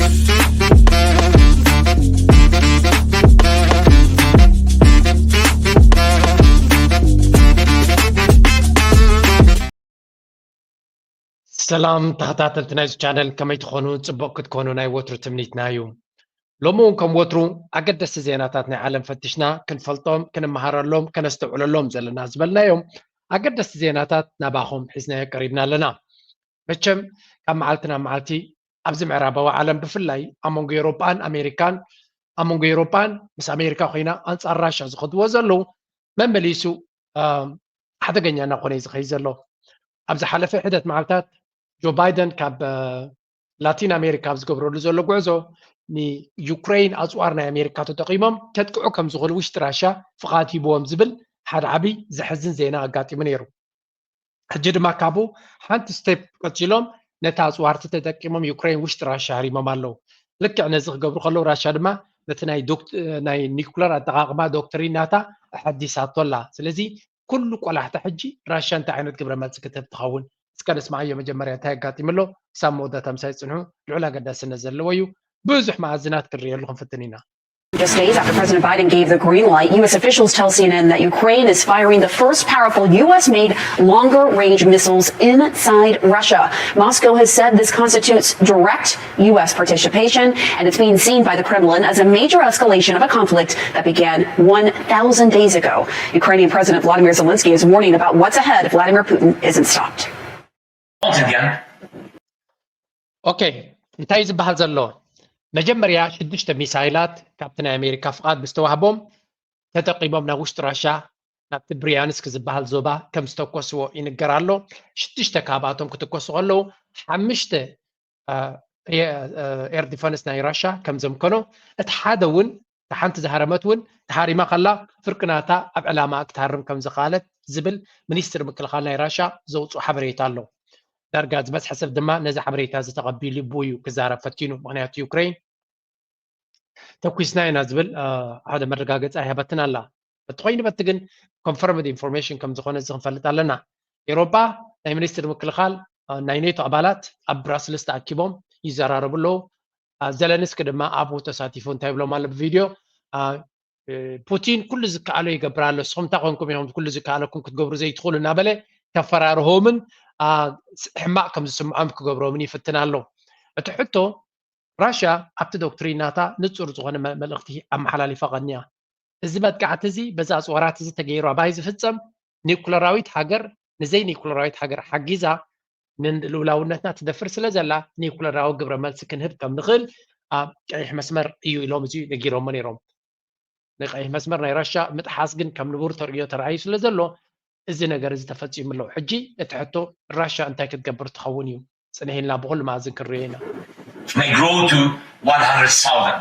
ሰላም ተኸታተልቲ ናይዚ ቻነል፣ ከመይ ትኾኑ? ጽቡቕ ክትኮኑ ናይ ወትሩ ትምኒትና እዩ። ሎሚ እውን ከም ወትሩ ኣገደስቲ ዜናታት ናይ ዓለም ፈቲሽና ክንፈልጦም፣ ክንመሃረሎም፣ ከነስተውዕለሎም ዘለና ዝበልናዮም ኣገደስቲ ዜናታት ናባኹም ሒዝናዮ ቀሪብና ኣለና። መቸም ካብ መዓልቲ ናብ መዓልቲ ኣብዚ ምዕራባዊ ዓለም ብፍላይ ኣብ መንጎ ኤውሮጳን ኣሜሪካን፣ ኣብ መንጎ ኤውሮጳን ምስ ኣሜሪካ ኮይና ኣንጻር ራሻ ዝኸድዎ ዘለዉ መመሊሱ ሓደገኛ እናኾነ እዩ ዝኸይድ ዘሎ። ኣብ ዝሓለፈ ሕደት መዓልታት ጆ ባይደን ካብ ላቲን ኣሜሪካ ኣብ ዝገብረሉ ዘሎ ጉዕዞ ንዩክሬን ኣፅዋር ናይ ኣሜሪካ ተጠቒሞም ከጥቅዑ ከም ዝኽእሉ ውሽጢ ራሻ ፍቓድ ሂብዎም ዝብል ሓደ ዓብይ ዘሕዝን ዜና ኣጋጢሙ ነይሩ። ሕጂ ድማ ካብኡ ሓንቲ ስቴፕ ቀፂሎም ነታ ኣፅዋርቲ ተጠቂሞም ዩክሬን ውሽጢ ራሻ ሃሪሞም ኣለዉ። ልክዕ ነዚ ክገብሩ ከለዉ ራሻ ድማ ነቲ ናይ ኒኩለር ኣጠቓቕማ ዶክትሪን ናታ ኣሐዲሳቶ ኣላ። ስለዚ ኩሉ ቆላሕታ ሕጂ ራሻ እንታይ ዓይነት ግብረ መልሲ ክትህብ ትኸውን? እስከ ነስምዓዮ መጀመርያ እንታይ ኣጋጢሙ ኣሎ? ክሳብ መወዳእታ ምሳይ ጽንሑ፣ ልዑል ኣገዳስነት ዘለዎ እዩ። ብዙሕ መኣዝናት ክንርእየሉ ክንፍትን ኢና። Just days after President Biden gave the green light, U S officials tell C N N that Ukraine is firing the first powerful U S made longer range missiles inside Russia. Moscow has said this constitutes direct U S participation, and it's being seen by the Kremlin as a major escalation of a conflict that began one thousand days ago. Ukrainian President Vladimir Zelensky is warning about what's ahead if Vladimir Putin isn't stopped. ኦኬ፣ እንታይ ዝበሃል ዘሎ? መጀመርያ ሽዱሽተ ሚሳይላት ካብቲ ናይ ኣሜሪካ ፍቓድ ዝተዋህቦም ተጠቂሞም ናብ ውሽጢ ራሻ ናብቲ ብሪያንስክ ዝበሃል ዞባ ከም ዝተኮስዎ ይንገር ኣሎ። ሽዱሽተ ካብኣቶም ክትኮሱ ከለዉ ሓሙሽተ ኤር ዲፈንስ ናይ ራሻ ከም ዘምከኖ፣ እቲ ሓደ እውን እታ ሓንቲ ዝሃረመት እውን ተሃሪማ ከላ ፍርቂ ናታ ኣብ ዕላማ ክትሃርም ከም ዝኸኣለት ዝብል ሚኒስትሪ ምክልኻል ናይ ራሻ ዘውፅኦ ሓበሬታ ኣሎ። ዳርጋ ዝበዝሐ ሰብ ድማ ነዚ ሓበሬታ እዚ ተቐቢሉ ብኡ እዩ ክዛረብ ፈቲኑ። ምክንያቱ ዩክሬን ተኩስና ኢና ዝብል ሓደ መረጋገፂ ኣይሃበትን ኣላ። በቲ ኮይኑ በቲ ግን ኮንፈርምድ ኢንፎርሜሽን ከም ዝኾነ እዚ ክንፈልጥ ኣለና። ኤውሮጳ ናይ ሚኒስትሪ ምክልኻል ናይ ኔቶ ኣባላት ኣብ ብራስልስ ተኣኪቦም ይዘራረቡ ኣለዉ። ዘለንስኪ ድማ ኣብኡ ተሳቲፉ እንታይ ይብሎም ኣሎ ብቪድዮ፣ ፑቲን ኩሉ ዝከኣሎ ይገብር ኣሎ፣ ንስኹም እንታይ ኮንኩም ኢኹም ኩሉ ዝከኣለኩም ክትገብሩ ዘይትኽእሉ እናበለ ከፈራርሆምን ሕማቕ ከም ዝስምዖም ክገብሮምን ይፍትን ኣሎ። እቲ ሕቶ ራሽያ ኣብቲ ዶክትሪን ናታ ንጹር ዝኾነ መልእኽቲ ኣመሓላሊፋ ቀንያ። እዚ መጥቃዕቲ እዚ በዚ ኣጽዋራት እዚ ተገይሩ ኣባይ ዝፍጸም ኒኩለራዊት ሃገር ንዘይ ኒኩለራዊት ሃገር ሓጊዛ ንልኡላውነትና ትደፍር ስለ ዘላ ኒኩለራዊ ግብረ መልሲ ክንህብ ከም ንኽእል ኣብ ቀይሕ መስመር እዩ ኢሎም እዚ ነጊሮሞ ነይሮም። ንቀይሕ መስመር ናይ ራሻ ምጥሓስ ግን ከም ንቡር ተርእዮ ተራእዩ ስለ ዘሎ እዚ ነገር እዚ ተፈጺሙ ኣሎ። ሕጂ እቲ ሕቶ ራሻ እንታይ ክትገብር ትኸውን እዩ? ጽንሕ ኢልና ብኹሉ መኣዝን ክንርእዮ ኢና። May grow to one hundred thousand.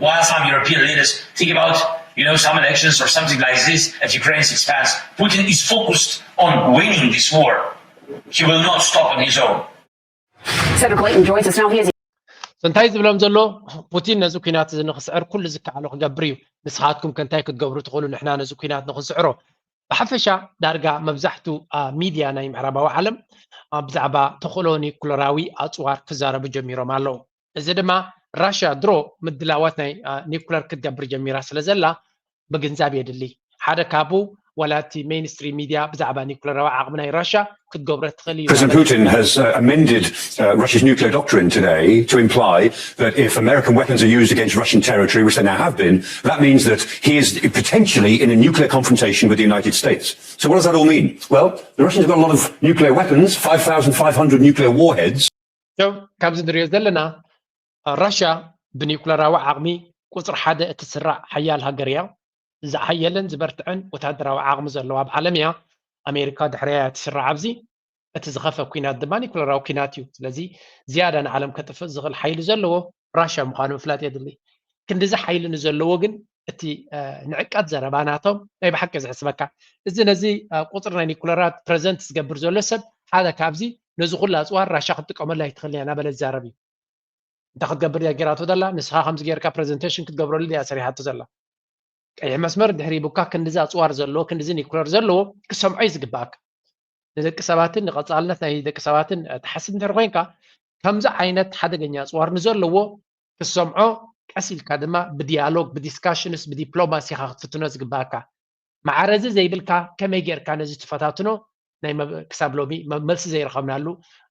While some European leaders think about, you know, some elections or something like this as Ukraine expands, Putin is focused on winning this war. He will not stop on his own. Cedric Layton joins us now. He is እንታይ ዝብሎም ዘሎ ፑቲን ነዚ ኩናት እዚ ንክስዕር ኩሉ ዝከኣሎ ክገብር እዩ። ንስኻትኩም ከ እንታይ ክትገብሩ ትኽእሉ ንሕና ነዚ ኩናት ንክንስዕሮ? ብሓፈሻ ዳርጋ መብዛሕቱ ሚድያ ናይ ምዕራባዊ ዓለም ብዛዕባ ተኽእሎ ኒኩለራዊ ኣፅዋር ክዛረቡ ጀሚሮም ኣለዉ። እዚ ድማ ራሽያ ድሮ ምድላዋት ናይ ኒኩለር ክትገብር ጀሚራ ስለ ዘላ ምግንዛብ የድሊ። ሓደ ካብኡ ዋላ እቲ ሜይንስትሪም ሚድያ ብዛዕባ ኒኩለራዊ ዓቕሚ ናይ ራሽያ ክትገብሮ ትኽእል እዩ። President Putin has uh, amended uh, Russia's nuclear doctrine today to imply that if American weapons are used against Russian territory, which they now have been, that means that he is potentially in a nuclear confrontation with the United States. So what does that all mean? Well, the Russians have got a lot of nuclear weapons, five thousand five hundred nuclear warheads. ካብዚ ንሪኦ ዘለና ራሽያ ብኒኩለራዊ ዓቕሚ ቁፅሪ ሓደ እትስራዕ ሓያል ሃገር እያ። ዝዓየለን ዝበርትዐን ወታደራዊ ዓቕሚ ዘለዎ ኣብ ዓለም እያ። ኣሜሪካ ድሕሪያ እያ ትስራዕ ኣብዚ። እቲ ዝኸፈ ኲናት ድማ ኒኩለራዊ ኲናት እዩ። ስለዚ ዝያዳ ንዓለም ከጥፍእ ዝኽእል ሓይሊ ዘለዎ ራሽያ ምዃኑ ምፍላጥ የድሊ። ክንድዚ ሓይሊ ንዘለዎ ግን እቲ ንዕቀት ዘረባ ናቶም ናይ ብሓቂ ዝሕስበካ። እዚ ነዚ ቁፅሪ ናይ ኒኩለራት ፕረዘንት ዝገብር ዘሎ ሰብ ሓደ ካብዚ ነዚ ኩሉ ኣፅዋር ራሻ ክትጥቀመሉ ኣይትኽእልን እያ እናበለ ዝዛረብ እዩ። እንታይ ክትገብር እያ ጌራቶ ዘላ? ንስኻ ከምዚ ጌርካ ፕረዘንቴሽን ክትገብረሉ ድያ ሰሪሓቶ ዘላ? ቀይሕ መስመር ድሕሪ ቡካ ክንድዚ ኣፅዋር ዘለዎ ክንድዚ ኒኩለር ዘለዎ ክሰምዖ እዩ ዝግባኣካ። ንደቂ ሰባትን ንቐፃልነት ናይ ደቂ ሰባትን ትሓስብ እንድሕር ኮይንካ ከምዚ ዓይነት ሓደገኛ ኣፅዋር ንዘለዎ ክትሰምዖ፣ ቀስ ኢልካ ድማ ብዲያሎግ፣ ብዲስካሽንስ፣ ብዲፕሎማሲ ኢኻ ክትፍትኖ ዝግባኣካ። ማዕረ እዚ ዘይብልካ ከመይ ጌርካ ነዚ ትፈታትኖ? ናይ መብ- ክሳብ ሎሚ መ- መልሲ ዘይረኸብናሉ፣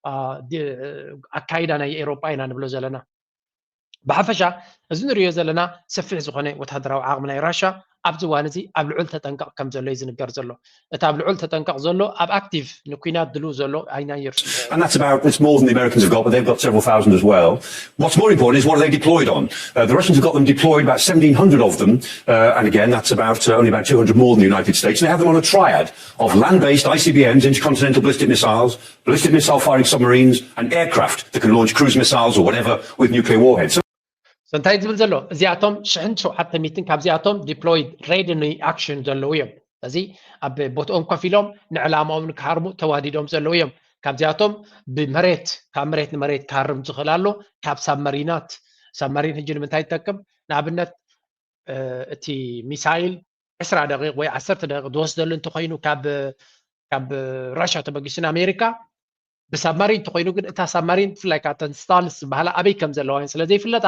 አ፣ ዲ- ኣካይዳ ናይ ኤውሮጳ ኢና ንብሎ ዘለና። ብሓፈሻ፣ እዚ ንሪኦ ዘለና ሰፊሕ ዝኾነ ወተሃደራዊ ዓቕሚ ናይ ራሻ ኣብዚ እዋን እዚ ኣብ ልዑል ተጠንቀቕ ከም ዘሎ እዩ ዝንገር ዘሎ። እቲ ኣብ ልዑል ተጠንቀቕ ዘሎ ኣብ ኣክቲቭ ንኲናት ድልው ዘሎ ኣይናየር And that's about, it's more than the Americans have got, but they've got several thousand as well. What's more important is what are they deployed on? Uh, the Russians have got them deployed, about seventeen hundred of them. Uh, and again, that's about uh, only about two hundred more than the United States. And they have them on a triad of land-based I C B Ms, intercontinental ballistic missiles, ballistic missile firing submarines, and aircraft that can launch cruise missiles or whatever with nuclear warheads. So እንታይ ዝብል ዘሎ? እዚኣቶም ሽሕን ሸውዓተ ሚእትን ካብዚኣቶም ዲፕሎይድ ሬዲ ንኣክሽን ዘለዉ እዮም። ስለዚ ኣብ ቦትኦም ኮፍ ኢሎም ንዕላማኦም ንክሃርሙ ተዋዲዶም ዘለዉ እዮም። ካብዚኣቶም ብመሬት፣ ካብ መሬት ንመሬት ክሃርም ዝኽእል ኣሎ። ካብ ሳብመሪናት፣ ሳብመሪን ሕጂ ንምንታይ ይጠቅም? ንኣብነት እቲ ሚሳይል ዕስራ ደቂቕ ወይ ዓሰርተ ደቂቕ ዝወስደሉ እንተኮይኑ ካብ ካብ ራሻ ተበጊሱ ንኣሜሪካ ብሳብማሪን እንተኮይኑ ግን እታ ሳብማሪን ብፍላይ ከዓ እተን ስታልስ ዝበሃላ ኣበይ ከም ዘለዋ ስለ ዘይፍለጣ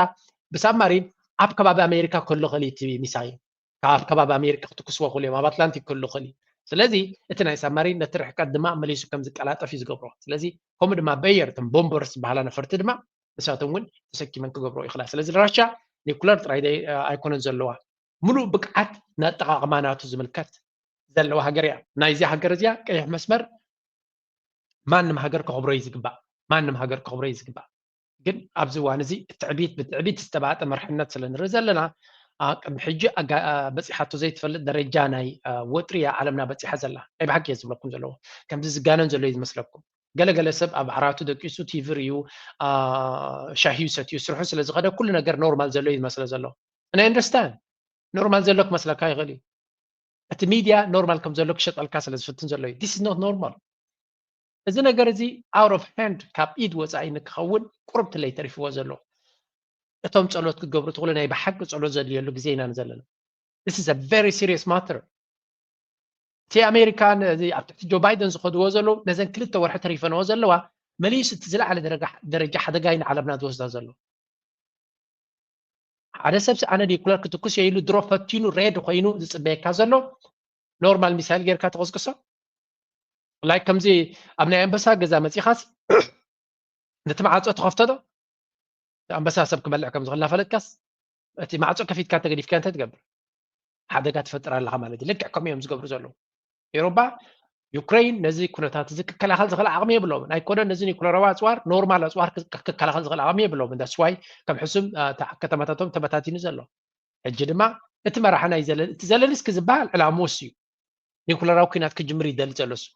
ብሳብማሪን ኣብ ከባቢ ኣሜሪካ ክህሉ ክእል እቲ ሚሳይል ካብ ከባቢ ኣሜሪካ ክትኩስዎ ክእሉ እዮም ኣብ ኣትላንቲክ ክህሉ ክእል ስለዚ እቲ ናይ ሳብማሪን ነቲ ርሕቀት ድማ መሊሱ ከም ዝቀላጠፍ እዩ ዝገብሮ ስለዚ ከምኡ ድማ በየር እቶም ቦምበርስ ዝበሃላ ነፈርቲ ድማ ንሳቶም እውን ተሰኪመን ክገብሮ ይኽእላ ስለዚ ራሻ ኒኩለር ጥራይ ኣይኮነን ዘለዋ ሙሉእ ብቅዓት ንኣጠቃቅማ ናቱ ዝምልከት ዘለዋ ሃገር እያ። ናይዚ ሃገር እዚኣ ቀይሕ መስመር ማንም ሃገር ከኽብሮ እዩ ዝግባእ። ማንም ሃገር ከኽብሮ እዩ ዝግባእ። ግን ኣብዚ እዋን እዚ ትዕቢት ብትዕቢት ዝተባጠ መርሕነት ስለ ንርኢ ዘለና ቅድሚ ሕጂ በፂሓቶ ዘይትፈልጥ ደረጃ ናይ ወጥሪ እያ ዓለምና በፂሓ ዘላ። ናይ ብሓቂ እየ ዝብለኩም ዘለዎ። ከምዚ ዝጋነን ዘሎ እዩ ዝመስለኩም። ገለገለ ሰብ ኣብ ዓራቱ ደቂሱ ቲቪ ርእዩ ሻሂ ሰትዩ ስርሑ ስለ ዝኸደ ኩሉ ነገር ኖርማል ዘሎ እዩ ዝመስለ ዘሎ። And I understand. ኖርማል ዘሎ ክመስለካ ይኽእል እዩ። እቲ ሚድያ ኖርማል ከም ዘሎ ክሸጠልካ ስለ ዝፍትን ዘሎ እዩ። This is not normal. እዚ ነገር እዚ out of hand ካብ ኢድ ወፃኢ ንክኸውን ቁርብ ትለይ ተሪፍዎ ዘሎ። እቶም ጸሎት ክትገብሩ ትኽእሉ ናይ ብሓቂ ጸሎት ዘድልየሉ ግዜ ኢና ዘለና። This is a very serious matter. እቲ ኣሜሪካን ኣብ ትሕቲ ጆ ባይደን ዝኸድዎ ዘለዉ ነዘን ክልተ ወርሒ ተሪፈንዎ ዘለዋ መሊሱ እቲ ዝለዓለ ደረጃ ሓደጋ እዩ ንዓለምና ዝወስዳ ዘሎ። ሓደ ሰብ ኣነ ኒኩለር ክትኩስ እየ ኢሉ ድሮ ፈቲኑ ሬድ ኮይኑ ዝፅበየካ ዘሎ ኖርማል ሚሳይል ጌርካ ተቐስቅሶ like ከምዚ ኣብ ናይ ኣንበሳ ገዛ መፂኻስ ነቲ ማዓፆ ትኸፍቶ ዶ ኣንበሳ ሰብ ክበልዕ ከም ዝኽእል እናፈለጥካስ እቲ ማዕፆ ከፊትካ ተገዲፍካ እንታይ ትገብር ሓደጋ ትፈጥር ኣለኻ ማለት እዩ ልክዕ ከምኡ እዮም ዝገብሩ ዘለዉ ኤሮባ ዩክሬን ነዚ ኩነታት እዚ ክከላኸል ዝኽእል ዓቕሚ የብሎምን ኣይኮነን ነዚ ኒኩለራዊ ኣፅዋር ኖርማል ኣፅዋር ክከላኸል ዝኽእል ዓቕሚ የብሎምን that's why ከም ሕሱም ከተማታቶም ተበታቲኑ ዘሎ ሕጂ ድማ እቲ መራሒ ናይ እቲ ዘለንስኪ ዝበሃል ዕላምኡ እሱ እዩ ኒኩለራዊ ኩናት ክጅምር ይደሊ ዘሎ እሱ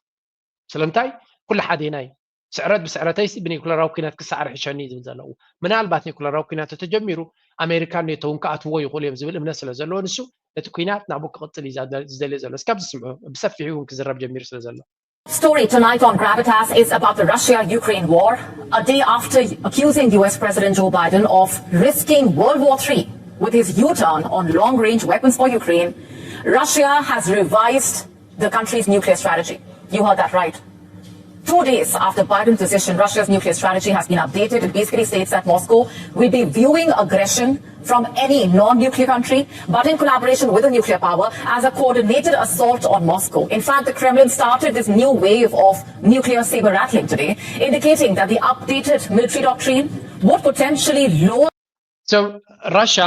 ስለምንታይ ኩሉ ሓዴና እዩ ስዕረት ብስዕረተይሲ ብኒኩለራዊ ኩናት ክሰዓር ይሕሸኒ እዩ ዝብል ዘለዉ ምናልባት ኒኩለራዊ ኩናት ተተጀሚሩ ኣሜሪካን ኔቶውን ክኣትዎ ይኽእሉ እዮም ዝብል እምነት ስለ ዘለዎ ንሱ እቲ ኩናት ናብኡ ክቕፅል እዩ ዝደልዮ ዘሎ እስካብ ዝስምዑ ብሰፊሑ እውን ክዝረብ ጀሚሩ ስለ ዘሎ Story tonight on Gravitas is about the Russia Ukraine war. A day after accusing U S President Joe Biden of risking World War three with his U turn on long range weapons for Ukraine, Russia has revised the country's nuclear strategy. You heard that right. Two days after Biden's decision, Russia's nuclear strategy has been updated. It basically states that Moscow will be viewing aggression from any non nuclear country, but in collaboration with a nuclear power, as a coordinated assault on Moscow. In fact, the Kremlin started this new wave of nuclear saber rattling today, indicating that the updated military doctrine would potentially lower. So, Russia,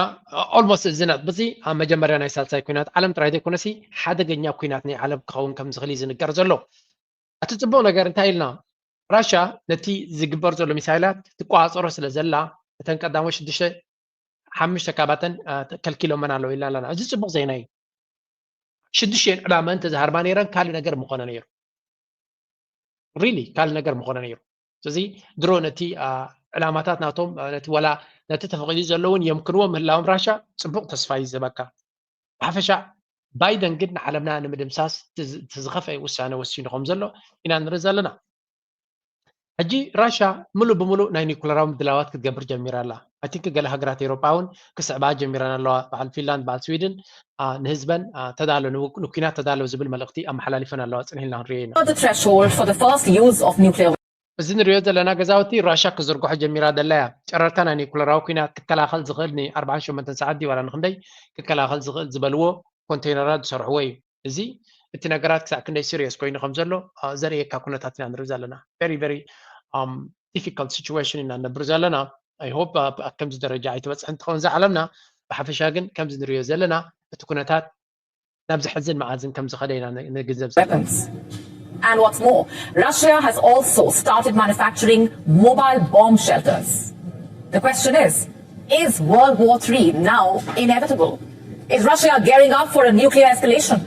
almost እዚ ነጥቢ እዚ ኣብ መጀመርያ ናይ ሳልሳይ ኩናት ዓለም ጥራይ ዘይኮነሲ ሓደገኛ ኩናት ናይ ዓለም ክኸውን ከም ዝኽእል እዩ ዝንገር ዘሎ። እቲ ጽቡቕ ነገር እንታይ ኢልና ራሻ ነቲ ዝግበር ዘሎ ሚሳይላት ትቆጻጸሮ ስለ ዘላ እተን ቀዳሞት ሽዱሽተ ሓሙሽተ ካባተን ከልኪሎመን ኣለዉ ኢልና ኣለና። እዚ ጽቡቕ ዜና እዩ። ሽዱሽተን ዕላመን ተዝሃርማ ነይረን ካልእ ነገር ምኾነ ነይሩ። ሪሊ ካልእ ነገር ምኾነ ነይሩ። ስለዚ ድሮ ነቲ ዕላማታት ናቶም ነቲ ወላ ነቲ ተፈቒዱ ዘለውን የምክንዎ ምህላዎም ራሻ ጽቡቕ ተስፋ እዩ ዝህበካ። ብሓፈሻ ባይደን ግን ንዓለምና ንምድምሳስ እቲ ዝኸፍአ ውሳነ ወሲኑ ከም ዘሎ ኢና ንርኢ ዘለና። ሕጂ ራሻ ምሉእ ብምሉእ ናይ ኒኩለራዊ ምድላዋት ክትገብር ጀሚራ ኣላ። I think ገለ ሃገራት ኤሮጳ እውን ክስዕባ ጀሚረን ኣለዋ። በዓል ፊንላንድ፣ በዓል ስዊድን ንህዝበን ተዳሎ ንኩናት ተዳሎ ዝብል መልእኽቲ ኣመሓላሊፈን ኣለዋ። ጽንሕ ኢልና ክንሪኦ ኢና። The threshold for the first use of nuclear እዚ ንሪኦ ዘለና ገዛውቲ ራሻ ክዝርግሖ ጀሚራ ዘላ እያ። ጨረርታ ናይ ኒኩለራዊ ኩናት ክከላኸል ዝኽእል ን48 ሰዓት ድዩ ዋላ ንክንደይ ክከላኸል ዝኽእል ዝበልዎ ኮንቴይነራት ዝሰርሕዎ እዩ። እዚ እቲ ነገራት ክሳዕ ክንደይ ሲሪየስ ኮይኑ ከም ዘሎ ዘርእየካ ኩነታት ኢና ንርኢ ዘለና። Very very difficult situation ኢና ንነብር ዘለና። I hope ኣብ ከምዚ ደረጃ ኣይትበፅሕን ትኸውን እዛ ዓለምና። ብሓፈሻ ግን ከምዚ ንሪኦ ዘለና እቲ ኩነታት ናብ ዘሕዝን መኣዝን ከም ዝኸደ ኢና ንግንዘብ ዘለና። And what's more, Russia has also started manufacturing mobile bomb shelters. The question is, is World War Three now inevitable? Is Russia gearing up for a nuclear escalation?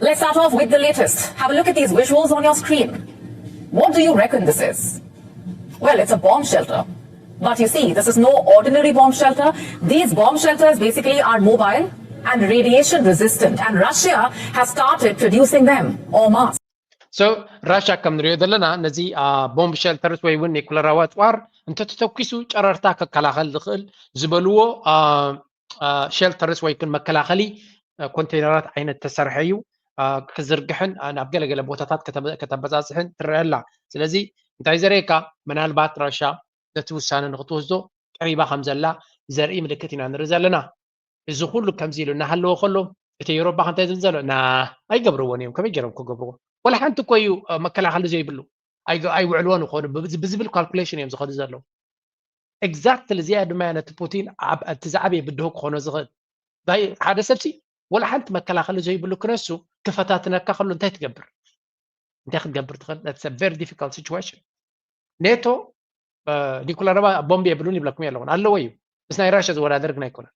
Let's start off with the latest. Have a look at these visuals on your screen. What do you reckon this is? Well, it's a bomb shelter. But you see, this is no ordinary bomb shelter. These bomb shelters basically are mobile and radiation resistant, and Russia has started producing them en masse. So ራሻ ከም ንሪኦ ዘለና ነዚ ቦምብ ሸልተርስ ወይ እውን ኒኩለራዊ ኣፅዋር እንተተተኪሱ ጨረርታ ከከላኸል ዝኽእል ዝበልዎ ሸልተርስ ወይ ግን መከላኸሊ ኮንቴይነራት ዓይነት ተሰርሐ እዩ። ክዝርግሕን ናብ ገለገለ ቦታታት ከተበፃፅሕን ትረአ ኣላ። ስለዚ እንታይ ዘርእየካ፣ ምናልባት ራሻ ነቲ ውሳነ ንክትወስዶ ቀሪባ ከም ዘላ ዘርኢ ምልክት ኢና ንርኢ ዘለና። እዚ ኩሉ ከምዚ ኢሉ እናሃለወ ከሎ እቲ ኤውሮጳ እንታይ ዝብል ዘሎ ና ኣይገብርዎን እዮም። ከመይ ገይሮም ክገብርዎ? ወላ ሓንቲ እኮ እዩ መከላኸሊ ዘይብሉ። ኣይወዕልዎን ይኾኑ ብዝብል ካልኩሌሽን እዮም ዝኸዱ ዘለዉ። ኤግዛክትሊ እዚኣ ድማ ነቲ ፑቲን እቲ ዝዓበየ ብድሆ ክኾኖ ዝኽእል። ሓደ ሰብሲ ወላ ሓንቲ መከላኸሊ ዘይብሉ ክነሱ ክፈታትነካ ከሎ እንታይ ትገብር? እንታይ ክትገብር ትኽእል? That's a very difficult situation. ኔቶ ኒኩለር ቦምብ የብሉን ይብለኩም ኣለኹን ኣለዎ እዩ። ምስ ናይ ራሻ ዝወዳደር ግን ኣይኮነን።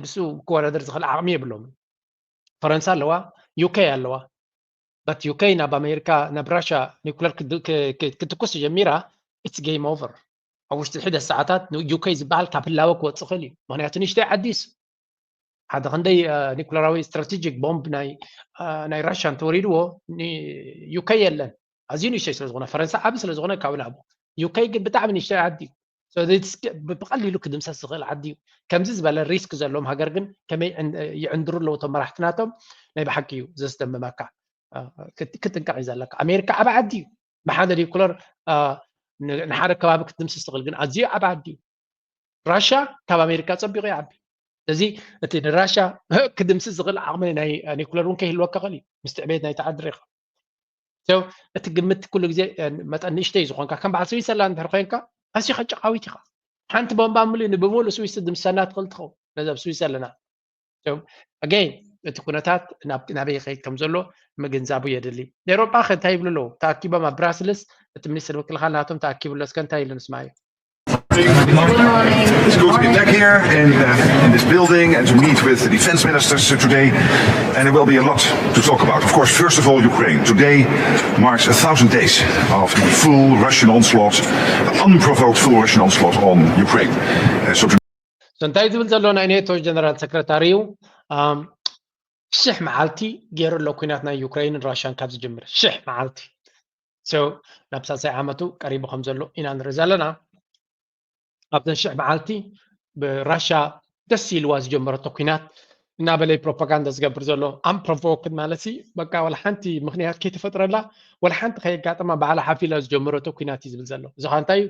ብሱ ክወዳደር ዝኽእል ዓቕሚ የብሎምን። ፈረንሳ ኣለዋ፣ ዩኬ ኣለዋ። በት ዩኬ ናብ ኣሜሪካ ናብ ራሻ ኒኩለር ክትኩስ ጀሚራ it's game over። ኣብ ውሽጢ ሕደ ሰዓታት ዩኬ ዝበሃል ካብ ህላወ ክወፅእ ክእል እዩ። ምክንያቱ ንሽተይ ዓዲስ ሓደ ክንደይ ኒኩለራዊ ስትራቴጂክ ቦምብ ናይ ራሻ እንተወሪድዎ ዩኬ የለን። ኣዝዩ ንእሽተይ ስለዝኾነ ፈረንሳ ዓቢ ስለዝኾነ ካብኡ ንኣቡ ዩኬ ግን ብጣዕሚ ንእሽተይ ዓዲ ብቐሊሉ ክድምሰስ ዝኽእል ዓዲ እዩ። ከምዚ ዝበለ ሪስክ ዘለዎም ሃገር ግን ከመይ ይዕንድሩ ኣለዉ እቶም መራሕቲ ናቶም? ናይ ብሓቂ እዩ ዘስደምመካ። ክጥንቀቕ እዩ ዘለካ። ኣሜሪካ ዓቢ ዓዲ እዩ። ብሓደ ኒኩለር ንሓደ ከባቢ ክትድምስስ ትኽእል ግን ኣዝዩ ዓቢ ዓዲ እዩ። ራሻ ካብ ኣሜሪካ ጸቢቑ ይዓቢ። ስለዚ እቲ ንራሻ ክድምስስ ዝኽእል ዓቕሚ ናይ ኒኩለር እውን ከይህልወካ ክእል እዩ። ምስቲ ዕቤት ናይቲ ዓዲ ርኢኻ እቲ ግምት ኩሉ ግዜ መጠን ንእሽተይ ዝኾንካ ከም በዓል ስዊዘርላንድ ድሕር ኮይንካ ኣዝኻ ጨቃዊት ኢኻ። ሓንቲ ቦምባ ምሉእ ንብምሉእ ስዊስ ድምሰና ትኽእል ትኸውን። ነዚ ኣብ ስዊስ ኣለና ኣገይ እቲ ኩነታት ናበይ ይኸይድ ከም ዘሎ ምግንዛቡ የድሊ። ኤሮጳ ከ እንታይ ይብሉ ኣለዉ? ተኣኪቦም ኣብ ብራስልስ እቲ ሚኒስትር ምክልኻል ናቶም ተኣኪቡ ኣሎ። እስከ እንታይ ኢሉ ንስማዮ። It's good to be back here in, uh, in this building and to meet with the defense ministers today. And there will be a lot to talk about. Of course, first of all, Ukraine. Today marks a thousand days of the full Russian onslaught, the unprovoked full Russian onslaught on Ukraine. Uh, so to እንታይ ዝብል ዘሎ ናይ ኔቶ ጀነራል ሰክረታሪ እዩ። ሽሕ መዓልቲ ገይሩ ኣሎ ኩናት ናይ ዩክሬንን ራሽያን ካብ ዝጅምር ሽሕ መዓልቲ። ናብ ሳልሳይ ዓመቱ ቀሪቡ ከም ዘሎ ኢና ንርኢ ዘለና። ኣብዘን ሽሕ መዓልቲ ብራሻ ደስ ኢልዋ ዝጀመረቶ ኩናት እናበለ ፕሮፓጋንዳ ዝገብር ዘሎ ኣምፕሮቮክድ ማለት ሲ በቃ ወላ ሓንቲ ምክንያት ከይተፈጥረላ ወላ ሓንቲ ከየጋጠማ ባዕላ ሓፊላ ዝጀመረቶ ኩናት እዩ ዝብል ዘሎ። እዚ ከዓ እንታይ እዩ?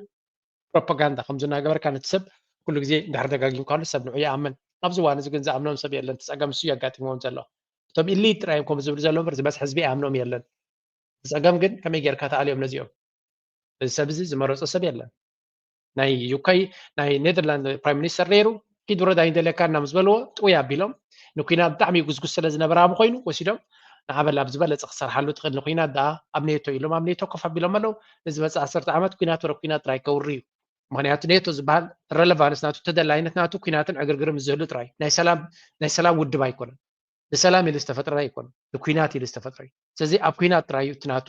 ፕሮፓጋንዳ ከም ዝናገበርካ ነቲ ሰብ ኩሉ ግዜ እንድሕር ደጋጊምካሉ ሰብ ንዑ ይኣምን። ኣብዚ እዋን እዚ ግን ዝኣምኖም ሰብ የለን። እቲ ፀገም እሱ እዩ ኣጋጢምዎም ዘሎ። እቶም ኢሊት ጥራይ እዮም ከምኡ ዝብሉ ዘለዉ እምበር ዝበዝሐ ህዝቢ ኣይኣምኖም የለን። እቲ ፀገም ግን ከመይ ጌርካ ትኣልዮም ነዚኦም? እዚ ሰብ እዚ ዝመረፆ ሰብ የለን። ናይ ዩኬ ናይ ኔደርላንድ ፕራይም ሚኒስተር ነይሩ ኪድ ውረድ ኣይንደልየካና ምስ በልዎ ጥውይ ኣቢሎም ንኩናት ብጣዕሚ ይጉስጉስ ስለ ዝነበረ ኣብ ኮይኑ ወሲዶም ንዓበል ኣብ ዝበለፀ ክሰርሓሉ ትኽእል ንኩናት ደኣ ኣብ ኔቶ ኢሎም ኣብ ኔቶ ኮፍ ኣቢሎም ኣለዉ። ንዝመፅእ ዓሰርተ ዓመት ኩናት ወረ ኩናት ጥራይ ከውሪ እዩ። ምክንያቱ ኔቶ ዝበሃል ረለቫንስ ናቱ ተደላይነት ናቱ ኩናትን ዕግርግርን ምስ ዝህሉ ጥራይ ናይ ሰላም ናይ ሰላም ውድብ ኣይኮነን። ንሰላም ኢሉ ዝተፈጥረ ኣይኮነን። ንኩናት ኢሉ ዝተፈጥረ እዩ። ስለዚ ኣብ ኩናት ጥራይ እዩ እቲ ናቱ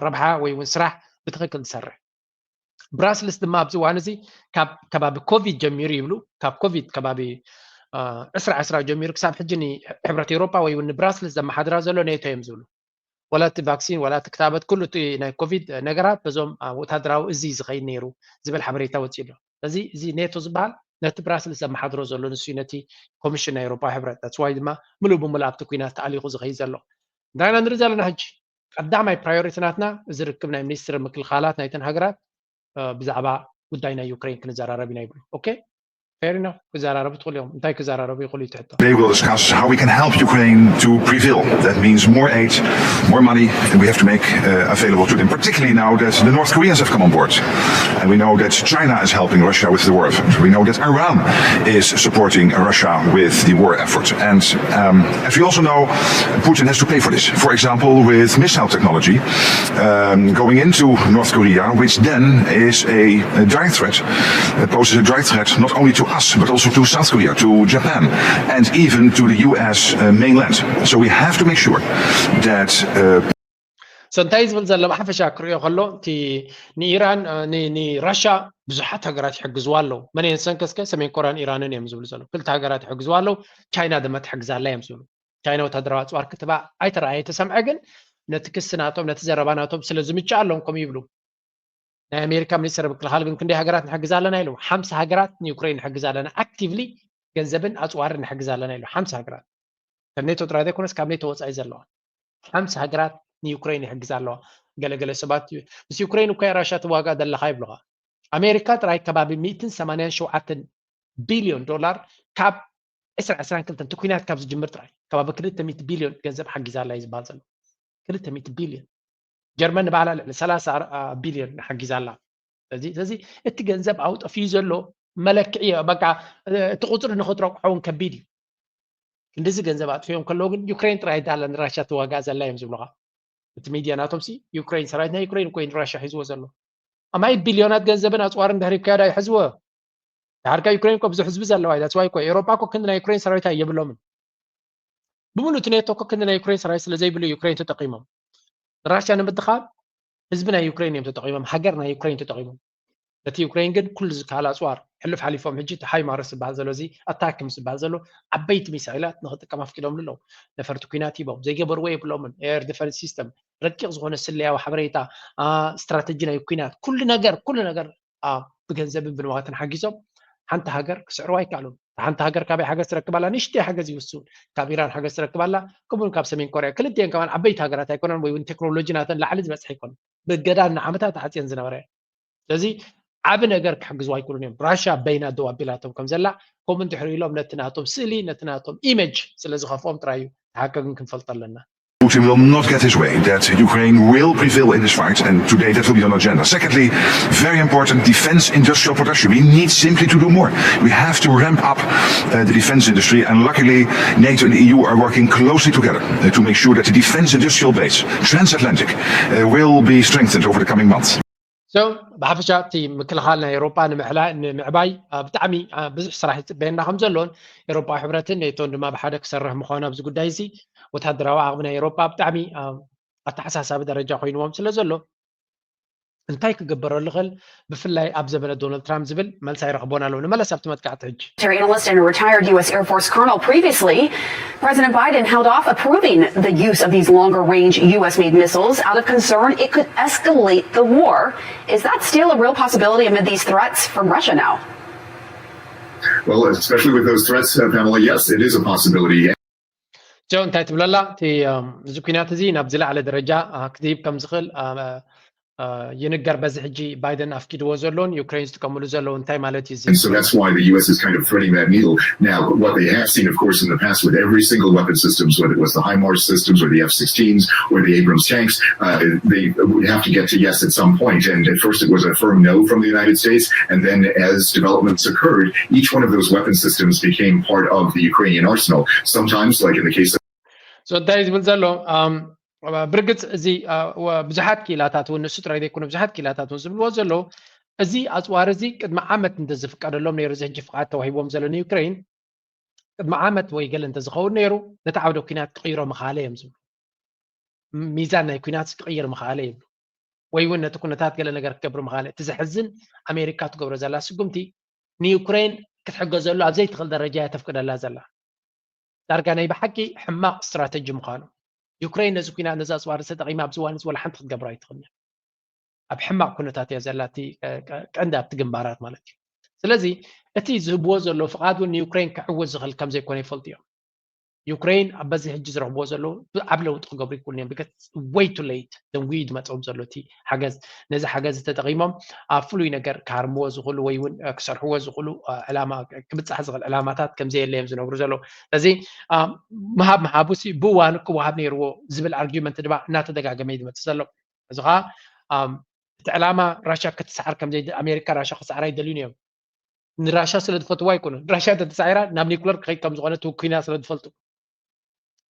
ረብሓ ወይ እውን ስራሕ ብትኽክል ዝሰርሕ። ብራስልስ ድማ ኣብዚ እዋን እዚ ካብ ከባቢ ኮቪድ ጀሚሩ ይብሉ ካብ ኮቪድ ከባቢ ዕስራ ዕስራ ጀሚሩ ክሳብ ሕጂ ንሕብረት ኤውሮጳ ወይ እውን ንብራስልስ ዘመሓድራ ዘሎ ኔቶ እዮም ዝብሉ። ወላ እቲ ቫክሲን ወላ እቲ ክታበት ኩሉ እቲ ናይ ኮቪድ ነገራት በዞም ወታደራዊ እዚ ዝኸይድ ነይሩ ዝብል ሓበሬታ ወፂኡ ኣሎ። ስለዚ እዚ ኔቶ ዝበሃል ነቲ ብራስልስ ዘመሓድሮ ዘሎ ንሱ ነቲ ኮሚሽን ናይ ኤውሮጳ ሕብረት that's why ድማ ምሉእ ብምሉእ ኣብቲ ኩናት ተኣሊኹ ዝኸይድ ዘሎ እንታይ ኢና ንርኢ ዘለና ሕጂ ቀዳማይ ፕራዮሪቲ ናትና እዚ ርክብ ናይ ሚኒስትር ምክልኻላት ናይተን ሃገራት ብዛዕባ ጉዳይ ናይ ዩክሬን ክንዘራረብ ኢና ይብሉ። ኦኬ፣ ፌር ኢናፍ፣ ክዘራረቡ ትኽእሉ እዮም። እንታይ ክዘራረቡ ይኽእሉ እዩ ትሕቶ። They will discuss how we can help Ukraine to prevail. That means more aid, more money, and we have to make uh, available to them, particularly now that the North Koreans have come on board. And we know that China is helping Russia with the war effort. We know that Iran is supporting Russia with the war effort. And um, as we also know, Putin has to pay for this. For example, with missile technology um, going into North Korea, which then is a, a direct threat. It poses a direct threat not only to us, but also to South Korea, to Japan, and even to the U S uh, mainland. So we have to make sure that uh, So እንታይ ዝብል ዘሎ ብሓፈሻ ክሪኦ ከሎ እቲ ንኢራን ንራሻ ብዙሓት ሃገራት ይሕግዝዋ ኣለዉ። መን እየን ሰንከስከ? ሰሜን ኮርያን ኢራንን እዮም ዝብሉ ዘለዉ። ክልተ ሃገራት ይሕግዝዋ ኣለዉ። ቻይና ድማ ትሕግዛ ኣላ እዮም ዝብሉ። ቻይና ወታደራዊ ኣፅዋር ክትባ ኣይተረኣየ ተሰምዐ፣ ግን ነቲ ክሲ ናቶም ነቲ ዘረባ ናቶም ስለ ዝምችኣሎም ከምኡ ይብሉ። ናይ ኣሜሪካ ሚኒስተር ምክልኻል ግን ክንደይ ሃገራት ንሕግዝ ኣለና ኢሉ። ሓምሳ ሃገራት ንዩክሬን ንሕግዝ ኣለና፣ ኣክቲቭሊ ገንዘብን ኣፅዋርን ንሕግዝ ኣለና ኢሉ። ሓምሳ ሃገራት፣ ከም ኔቶ ጥራይ ዘይኮነስ ካብ ኔቶ ወፃኢ ዘለዋ ሓምሳ ሃገራት ንዩክሬን ይሕግዝ ኣለዋ። ገለገለ ሰባት ምስ ዩክሬን እኳ ራሻ ትዋጋ ዘለካ ይብሉካ። ኣሜሪካ ጥራይ ከባቢ ሚእትን ሰማንያን ሸውዓተን ቢልዮን ዶላር ካብ ዕስራ ዕስራን ክልተን እቲ ኩናት ካብ ዝጅምር ጥራይ ከባቢ ክልተ ሚእቲ ቢልዮን ገንዘብ ሓጊዛ ኣላ እዩ ዝበሃል ዘሎ። ክልተ ሚእቲ ቢልዮን። ጀርመን ንባዕላ ልዕሊ ሰላሳ ቢልዮን ሓጊዛ ኣላ። ስለዚ እቲ ገንዘብ ኣብኡ ጠፊኡ ዘሎ መለክዒ በቃ እቲ ቁፅሪ ንክትረቁሖ እውን ከቢድ እዩ። ክንድዚ ገንዘብ ኣጥፊኦም ከለዉ ግን ዩክሬን ጥራይ ዳላ ንራሻ ትዋጋእ ዘላ እዮም ዝብሉካ። እቲ ሚድያ ናቶም ሲ ዩክሬን ሰራዊት ናይ ዩክሬን እኮ ንራሻ ሒዝዎ ዘሎ። ኣማይ ቢልዮናት ገንዘብን ኣፅዋርን ድሕሪ ካዳ ይሕዝዎ። ድሓርካ ዩክሬን እኮ ብዙሕ ህዝቢ ዘለዋ እዩ። ዳትስ ዋይ እኮ ኤውሮጳ እኮ ክንዲ ናይ ዩክሬን ሰራዊት የብሎምን። ብምሉእ እቲ ኔቶ እኮ ክንዲ ናይ ዩክሬን ሰራዊት ስለ ዘይብሉ ዩክሬን ተጠቂሞም። ንራሻ ንምድኻም ህዝቢ ናይ ዩክሬን እዮም ተጠቂሞም፣ ሃገር ናይ ዩክሬን ተጠቂሞም። ነቲ ዩክሬን ግን ኩሉ ዝከኣል ኣፅዋር ሕሉፍ ሓሊፎም ሕጂ እቲ ሃይማርስ ዝበሃል ዘሎ እዚ ኣታክምስ ዝበሃል ዘሎ ዓበይቲ ሚሳይላት ንክጥቀም ኣፍቂዶምሉ ኣለዉ። ነፈርቲ ኩናት ሂቦም ዘይገበርዎ የብሎምን። ኤር ዲፈንስ ሲስተም ረቂቕ ዝኾነ ስለያዊ ሓበሬታ ስትራተጂ ናይ ኩናት ኩሉ ነገር ኩሉ ነገር ብገንዘብን ብንዋትን ሓጊዞም ሓንቲ ሃገር ክስዕርዋ ኣይከኣሉን። ሓንቲ ሃገር ካበይ ሓገዝ ትረክብ ኣላ? ንእሽተይ ሓገዝ ይውስን። ካብ ኢራን ሓገዝ ትረክብ ኣላ፣ ከምኡውን ካብ ሰሜን ኮርያ። ክልቲኤን ከማን ዓበይቲ ሃገራት ኣይኮነን፣ ወይ እውን ቴክኖሎጂ ናተን ላዕሊ ዝበፅሐ ኣይኮነን። ብገዳን ንዓመታት ተዓፅየን ዝነበረ እየን። ስለዚ ዓቢ ነገር ክሕግዝዋ ኣይክእሉን እዮም። ራሻ በይና ደው ኣቢላቶም ከም ዘላ ከምኡ እንድሕር ኢሎም ነቲ ናቶም ስእሊ ነቲ ናቶም ኢሜጅ ስለ ዝኸፍኦም ጥራይ እዩ። እቲ ሓቂ ግን ክንፈልጦ ኣለና። Putin will not get his way, that Ukraine will prevail in this fight, and today that will be on agenda. Secondly, very important, defense industrial production. We need simply to do more. We have to ramp up uh, the defense industry, and luckily NATO and the E U are working closely together uh, to make sure that the defense industrial base, transatlantic, uh, will be strengthened over the coming months. So ብሓፈሻ እቲ ምክልኻል ናይ ኤሮጳ ንምዕባይ ብጣዕሚ ብዙሕ ስራሕ ይፅበየና ከም ዘሎን ኤሮጳዊ ሕብረትን ኔቶን ድማ ብሓደ ክሰርሕ ምዃኑ ኣብዚ ጉዳይ እዚ ወታደራዊ ዓቕሚ ናይ ኤሮጳ ብጣዕሚ ኣተሓሳሳቢ ደረጃ ኮይንዎም ስለ ዘሎ እንታይ ክግበረሉ ይኽእል ብፍላይ ኣብ ዘበነ ዶናልድ ትራምፕ ዝብል መልሲ ኣይረኽቦን ኣለዉ። ንመለስ ኣብቲ መጥቃዕቲ ሕጂ። Military analyst and a retired U S Air Force colonel previously, President Biden held off approving the use of these longer range U S made missiles out of concern it could escalate the war. Is that still a real possibility amid these threats from Russia now? Well, especially with those threats, uh, Pamela, yes, it is a possibility. ጆ እንታይ ትብለላ? እቲ እዚ ኩናት እዚ ናብ ዝለዓለ ደረጃ ክድይብ ከም ዝኽእል ይንገር። በዚ ሕጂ ባይደን ኣፍቂድዎ ዘሎን ዩክሬን ዝጥቀምሉ ዘለዉ እንታይ ማለት እዩ? And so that's why the U S is kind of threading that needle. Now, what they have seen, of course, in the past with every single weapon systems, whether it was the HIMARS systems or the F sixteens or the Abrams tanks, uh, they would have to get to yes at some point. And at first it was a firm no from the United States. And then as developments occurred, each one of those weapon systems became part of the Ukrainian arsenal. Sometimes, like in the case of So እንታይ ዝብል ዘሎ ብርግፅ እዚ ብዙሓት ክኢላታት እውን ንሱ ጥራይ ዘይኮነ ብዙሓት ክኢላታት እውን ዝብልዎ ዘለዉ እዚ ኣፅዋር እዚ ቅድሚ ዓመት እንተዝፍቀደሎም ነይሩ እዚ ሕጂ ፍቃድ ተዋሂቦም ዘሎ ንዩክሬን ቅድሚ ዓመት ወይ ገለ እንተዝኸውን ነይሩ ነቲ ዓውደ ኩናት ክቕይሮ ምኻለ እዮም ዝብሉ። ሚዛን ናይ ኩናት ክቕይር ምኻለ ይብሉ። ወይ እውን ነቲ ኩነታት ገለ ነገር ክገብር ምኻለ። እቲ ዘሕዝን ኣሜሪካ ትገብሮ ዘላ ስጉምቲ ንዩክሬን ክትሕገዘሉ ኣብ ዘይትኽእል ደረጃ እያ ተፍቅደላ ዘላ። ዳርጋ ናይ ብሓቂ ሕማቕ ስትራተጂ ምዃኑ ዩክሬን ነዚ ኩናት ነዚ ኣፅዋር ተጠቒማ ኣብዚ እዋን እዚ ወላ ሓንቲ ክትገብሮ ኣይትኽእልን እያ። ኣብ ሕማቕ ኩነታት እያ ዘላ እቲ ቀንዲ ኣብቲ ግንባራት ማለት እዩ። ስለዚ እቲ ዝህብዎ ዘሎ ፍቓድ እውን ንዩክሬን ክዕወት ዝኽእል ከም ዘይኮነ ይፈልጡ እዮም። ዩክሬን ኣብ በዚ ሕጂ ዝረኽብዎ ዘለዉ ዓብ ለውጢ ክገብሩ ይክእሉ እዮም። Because way too late ደንጉዩ ዝመፅኦም ዘሎ እቲ ሓገዝ። ነዚ ሓገዝ ተጠቒሞም ኣብ ፍሉይ ነገር ክሃርምዎ ዝኽእሉ ወይ እውን ክሰርሕዎ ዝኽእሉ ዕላማ ክብፃሕ ዝኽእል ዕላማታት ከምዘየለ እዮም ዝነግሩ ዘለዉ። ስለዚ ምሃብ ምሃቡ ሲ ብእዋኑ ክወሃብ ነይርዎ ዝብል ኣርጊመንት ድማ እናተደጋገመ እዩ ዝመፅእ ዘሎ። እዚ ከዓ እቲ ዕላማ ራሻ ክትሰዓር ከምዘይ ኣሜሪካ ራሻ ክሰዓር ኣይደልዩን እዮም። ንራሻ ስለ ዝፈትዋ ኣይኮኑን። ራሻ እንተተሳዒራ ናብ ኒኩለር ክኸይድ ከም ዝኾነ ትውኩና ስለ ዝፈልጡ።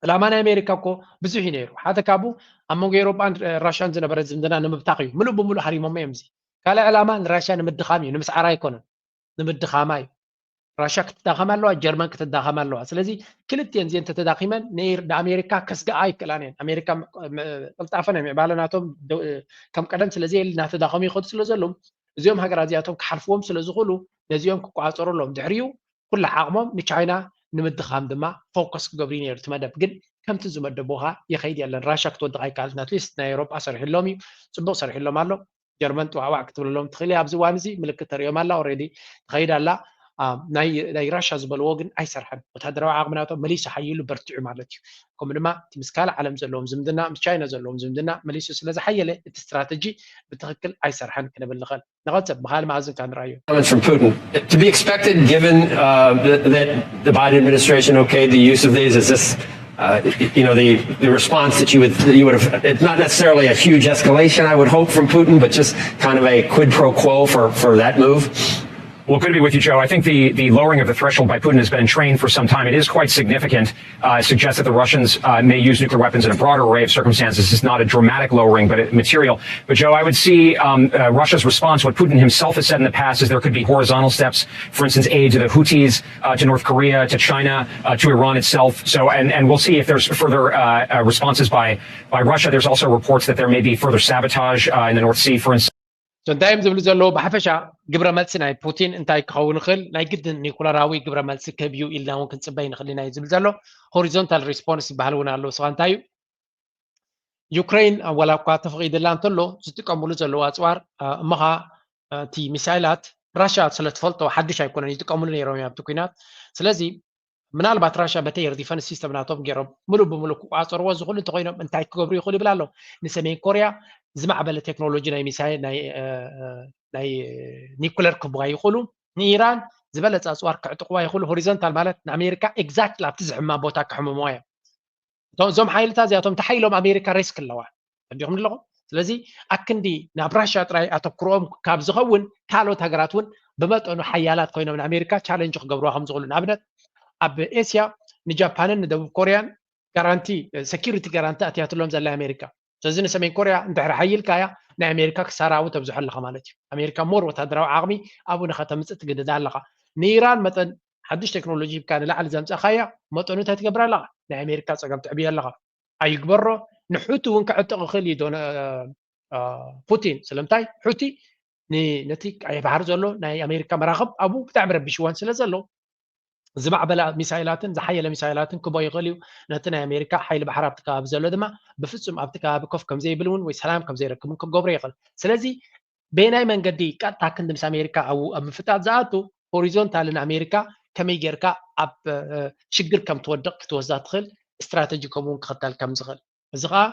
ዕላማ ናይ ኣሜሪካ እኮ ብዙሕ እዩ ነይሩ። ሓደ ካብኡ ኣብ መንጎ ኤሮጳን ራሻን ዝነበረ ዝምድና ንምብታኽ እዩ። ምሉእ ብምሉእ ሃሪሞሞ እዮም። እዚ ካልእ ዕላማ ንራሻ ንምድኻም እዩ፣ ንምስዓራ ኣይኮነን፣ ንምድኻማ እዩ። ራሻ ክትዳኸም ኣለዋ፣ ጀርመን ክትዳኸም ኣለዋ። ስለዚ ክልቲኤን እዚኤን እንተተዳኺመን ንኤር- ንኣሜሪካ ከስግኣ ኣይክእላን እየን። ኣሜሪካ ም- ም- ቅልጣፈ ናይ ምዕባለ ናቶም ደ- ከም ቀደም ስለዘየለ እናተዳኸሙ ይኸዱ ስለ ዘለዉ እዚኦም ሃገራት እዚኣቶም ክሓልፍዎም ስለ ዝኽእሉ ነዚኦም ክቆፃፀሩ ኣለዎም። ድሕሪኡ ኩሉ ዓቕሞም ንቻይና ንምድኻም ድማ ፎከስ ክገብሩ እዩ ነይሩ እቲ መደብ። ግን ከምቲ ዝመደቡኻ ይኸይድ የለን። ራሻ ክትወድቕ ኣይከኣለትን። ኣትሊስት ናይ ኤውሮጳ ሰሪሕሎም እዩ፣ ፅቡቕ ሰሪሕሎም ኣሎ። ጀርመን ጥዋዕዋዕ ክትብለሎም ትኽእል እያ። ኣብዚ እዋን እዚ ምልክት ተርእዮም ኣላ። ኦልሬዲ ትኸይድ ኣላ። ናይ ራሻ ዝበልዎ ግን ኣይሰርሐን። ወታደራዊ ዓቕሚ ናቶም መሊሱ ሓይሉ በርቲዑ ማለት እዩ። ከምኡ ድማ ምስ ካልእ ዓለም ዘለዎም ዝምድና፣ ምስ ቻይና ዘለዎም ዝምድና መሊሱ ስለ ዝሓየለ እቲ ስትራተጂ ብትኽክል ኣይሰርሐን ክንብል ንኽእል። ንቐፅል፣ ብኻልእ መኣዝን ከዓ ንርኣዮ። Comments from Putin. To be expected, given uh, that the Biden administration okayed the use of these, is this uh, you know, the, the response that you would you would have, it's not necessarily a huge escalation, I would hope, from Putin, but just kind of a quid pro quo for, for that move. Well, good to be with you, Joe. I think the, the lowering of the threshold by Putin has been in train for some time. It is quite significant. Uh, it suggests that the Russians uh, may use nuclear weapons in a broader array of circumstances. It's not a dramatic lowering, but it, material. But, Joe, I would see um, uh, Russia's response. What Putin himself has said in the past is there could be horizontal steps, for instance, aid to the Houthis, uh, to North Korea, to China, uh, to Iran itself. So, and, and we'll see if there's further uh, uh, responses by, by Russia. There's also reports that there may be further sabotage uh, in the North Sea, for instance. So እንታይ እዮም ዝብሉ ዘለዉ? ብሓፈሻ ግብረ መልሲ ናይ ፑቲን እንታይ ክኸውን ይኽእል? ናይ ግድን ኒኩለራዊ ግብረ መልሲ ክህብ እዩ ኢልና እውን ክንፅበይ ንኽእል ኢና እዩ ዝብል ዘሎ። ሆሪዞንታል ሪስፖንስ ዝበሃል እውን ኣሎ። ስኻ እንታይ እዩ? ዩክሬን ዋላ እኳ ተፈቒድላ እንተሎ ዝጥቀምሉ ዘለዉ ኣፅዋር እሞ ኸዓ እቲ ሚሳይላት ራሻ ስለ ትፈልጦ ሓድሽ ኣይኮነን፣ ይጥቀምሉ ነይሮም እዮም ኣብቲ ኲናት። ስለዚ ምናልባት ራሻ በቲ ኤር ዲፈንስ ሲስተም ናቶም ገይሮም ሙሉእ ብሙሉእ ክቋፀርዎ ዝኽእሉ እንተኮይኖም እንታይ ክገብሩ ይኽእሉ ይብል ኣሎ። ንሰሜን ኮርያ ዝማዕበለ ቴክኖሎጂ ናይ ሚሳይል ናይ ናይ ኒኩለር ክህቡዋ ይኽእሉ። ንኢራን ዝበለፀ ኣፅዋር ክዕጥቕዋ ይኽእሉ። ሆሪዞንታል ማለት ንኣሜሪካ ኤግዛክትሊ ኣብቲ ዝሕማ ቦታ ክሕምምዋ እዮም። እቶም እዞም ሓይልታት እዚኣቶም ተሓይሎም ኣሜሪካ ሬስክ ኣለዋ። ተረዲኹም ኣለኹም? ስለዚ ኣክንዲ ናብ ራሽያ ጥራይ ኣተኩሮኦም ካብ ዝኸውን ካልኦት ሃገራት እውን ብመጠኑ ሓያላት ኮይኖም ንኣሜሪካ ቻለንጅ ክገብርዋ ከም ዝኽእሉ፣ ንኣብነት ኣብ ኤስያ ንጃፓንን ንደቡብ ኮርያን ጋራንቲ ሰኪሪቲ ጋራንቲ ኣትያትሎም ዘላ ኣሜሪካ። ስለዚ ንሰሜን ኮርያ እንድሕር ሓይልካያ ናይ ኣሜሪካ ክሳራ ኣብኡ ተብዝሖ ኣለኻ ማለት እዩ። ኣሜሪካ ሞር ወታደራዊ ዓቕሚ ኣብኡ ንኸተምፅእ ትግድዳ ኣለኻ። ንኢራን መጠን ሓድሽ ቴክኖሎጂ ሂብካ ንላዕሊ ዘምፀእኻያ መጠኑ እንታይ ትገብር ኣለኻ? ናይ ኣሜሪካ ፀገም ትዕብዮ ኣለኻ። ኣይግበሮ። ንሑቲ እውን ክዕጥቕ ይኽእል እዩ ዶ ፑቲን? ስለምንታይ? ሑቲ ነቲ ቀይሕ ባሕሪ ዘሎ ናይ ኣሜሪካ መራኽብ ኣብኡ ብጣዕሚ ረቢሽወን ስለ ዘሎ ዝማዕበላ ሚሳይላትን ዝሓየለ ሚሳይላትን ክቦ ይኽእል እዩ። ነቲ ናይ ኣሜሪካ ሓይሊ ባሕሪ ኣብቲ ከባቢ ዘሎ ድማ ብፍጹም ኣብቲ ከባቢ ኮፍ ከምዘይብል እውን ወይ ሰላም ከምዘይረክብ እውን ክገብሮ ይኽእል። ስለዚ በየናይ መንገዲ ቀጥታ ክንዲ ምስ ኣሜሪካ ኣብ ኣብ ምፍጣጥ ዝኣቱ ሆሪዞንታሊ ንኣሜሪካ ከመይ ጌርካ ኣብ ሽግር ከም ትወድቕ ክትወስዳ ትኽእል ስትራተጂ ከምኡ እውን ክኽተል ከም ዝኽእል እዚ ከዓ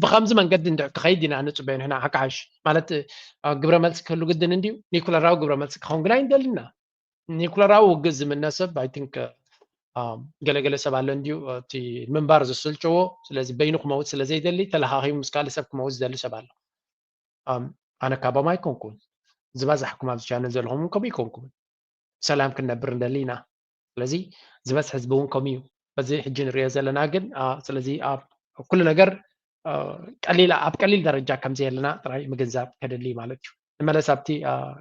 ብከምዚ መንገዲ እንድሕር ክኸይድ ኢና ንፅበዮ ንሕና ሓካሓሽ ማለት ግብረ መልሲ ክህሉ ግድን እንድዩ። ኒኩለራዊ ግብረ መልሲ ክኸውን ግን ኣይንደልን ኢና። ኒኩለራዊ ውግእ ዝምነ ሰብ ኣይ ቲንክ ገለገለ ሰብ ኣሎ እንድዩ እቲ ምንባር ዝስልችዎ። ስለዚ በይኑ ክመውት ስለ ዘይደሊ ተለኻኺሙ ምስ ካልእ ሰብ ክመውት ዝደሊ ሰብ ኣሎ። ኣነ ካባም ኣይኮንኩን፣ ዝበዛሕኩም ኣብዚ ቻነል ዘለኹም እውን ከምኡ ኣይኮንኩምን። ሰላም ክንነብር ንደሊ ኢና። ስለዚ ዝበዝሕ ህዝቢ እውን ከምኡ እዩ። በዚ ሕጂ ንሪኦ ዘለና ግን ስለዚ ኣብ ኩሉ ነገር ቀሊል ኣብ ቀሊል ደረጃ ከምዘየለና ጥራይ ምግንዛብ ከድሊ ማለት እዩ። ንመለስ ኣብቲ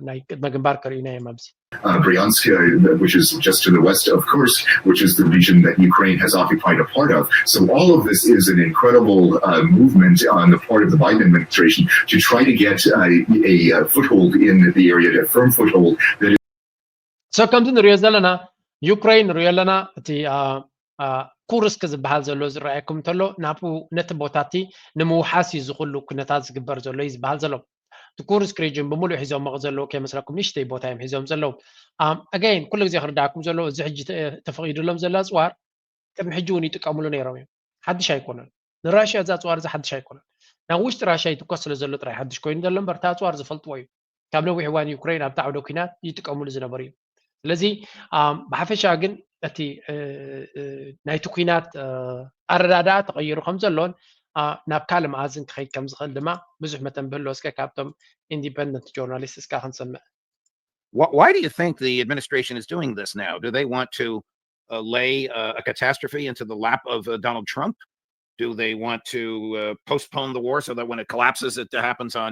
ናይ ቅድመ ግንባር ከርእዩና እዮም ኣብዚ uh, Bryansk, uh, which is just to the west of Kursk, which is the region that Ukraine has occupied a part of. So all of this is an incredible uh, movement on the part of the Biden administration to try to get uh, a, a foothold in the area, a firm foothold that is. So ከምዚ ንሪኦ ዘለና ዩክሬን ንሪኦ ኣለና እቲ ኩርስክ ዝበሃል ዘሎ ዝረኣየኩም እንተሎ ናብኡ ነቲ ቦታ እቲ ንምውሓስ እዩ ዝኽሉ ኩነታት ዝግበር ዘሎ እዩ ዝበሃል ዘሎ። እቲ ኩርስክ ሪጅን ብምሉእ ሒዞሞ ዘለዉ ከይመስለኩም ንእሽተይ ቦታ እዮም ሒዞም ዘለዉ። ኣጋይን ኩሉ ግዜ ክርዳእኩም ዘለዎ እዚ ሕጂ ተፈቒዱሎም ዘሎ ኣፅዋር ቅድሚ ሕጂ እውን ይጥቀምሉ ነይሮም እዮም። ሓድሽ ኣይኮነን። ንራሽያ እዚ ኣፅዋር እዚ ሓድሽ ኣይኮነን። ናብ ውሽጢ ራሽያ ይትኮስ ስለ ዘሎ ጥራይ ሓድሽ ኮይኑ ዘሎ እምበር እቲ ኣፅዋር ዝፈልጥዎ እዩ። ካብ ነዊሕ እዋን ዩክሬን ኣብቲ ዓውደ ኲናት ይጥቀምሉ ዝነበሩ እዩ። ስለዚ ብሓፈሻ ግን እቲ ናይቲ ኲናት ኣረዳድኣ ተቐይሩ ከም ዘሎን ናብ ካልእ መኣዝን ክኸይድ ከም ዝኽእል ድማ ብዙሕ መተንብሂ ኣሎ። እስከ ካብቶም ኢንዲፐንደንት ጆርናሊስት እስካ ክንሰምዕ። Why do you think the administration is doing this now? Do they want to uh, lay uh, a catastrophe into the lap of uh, Donald Trump? Do they want to uh, postpone the war so that when it collapses, it happens on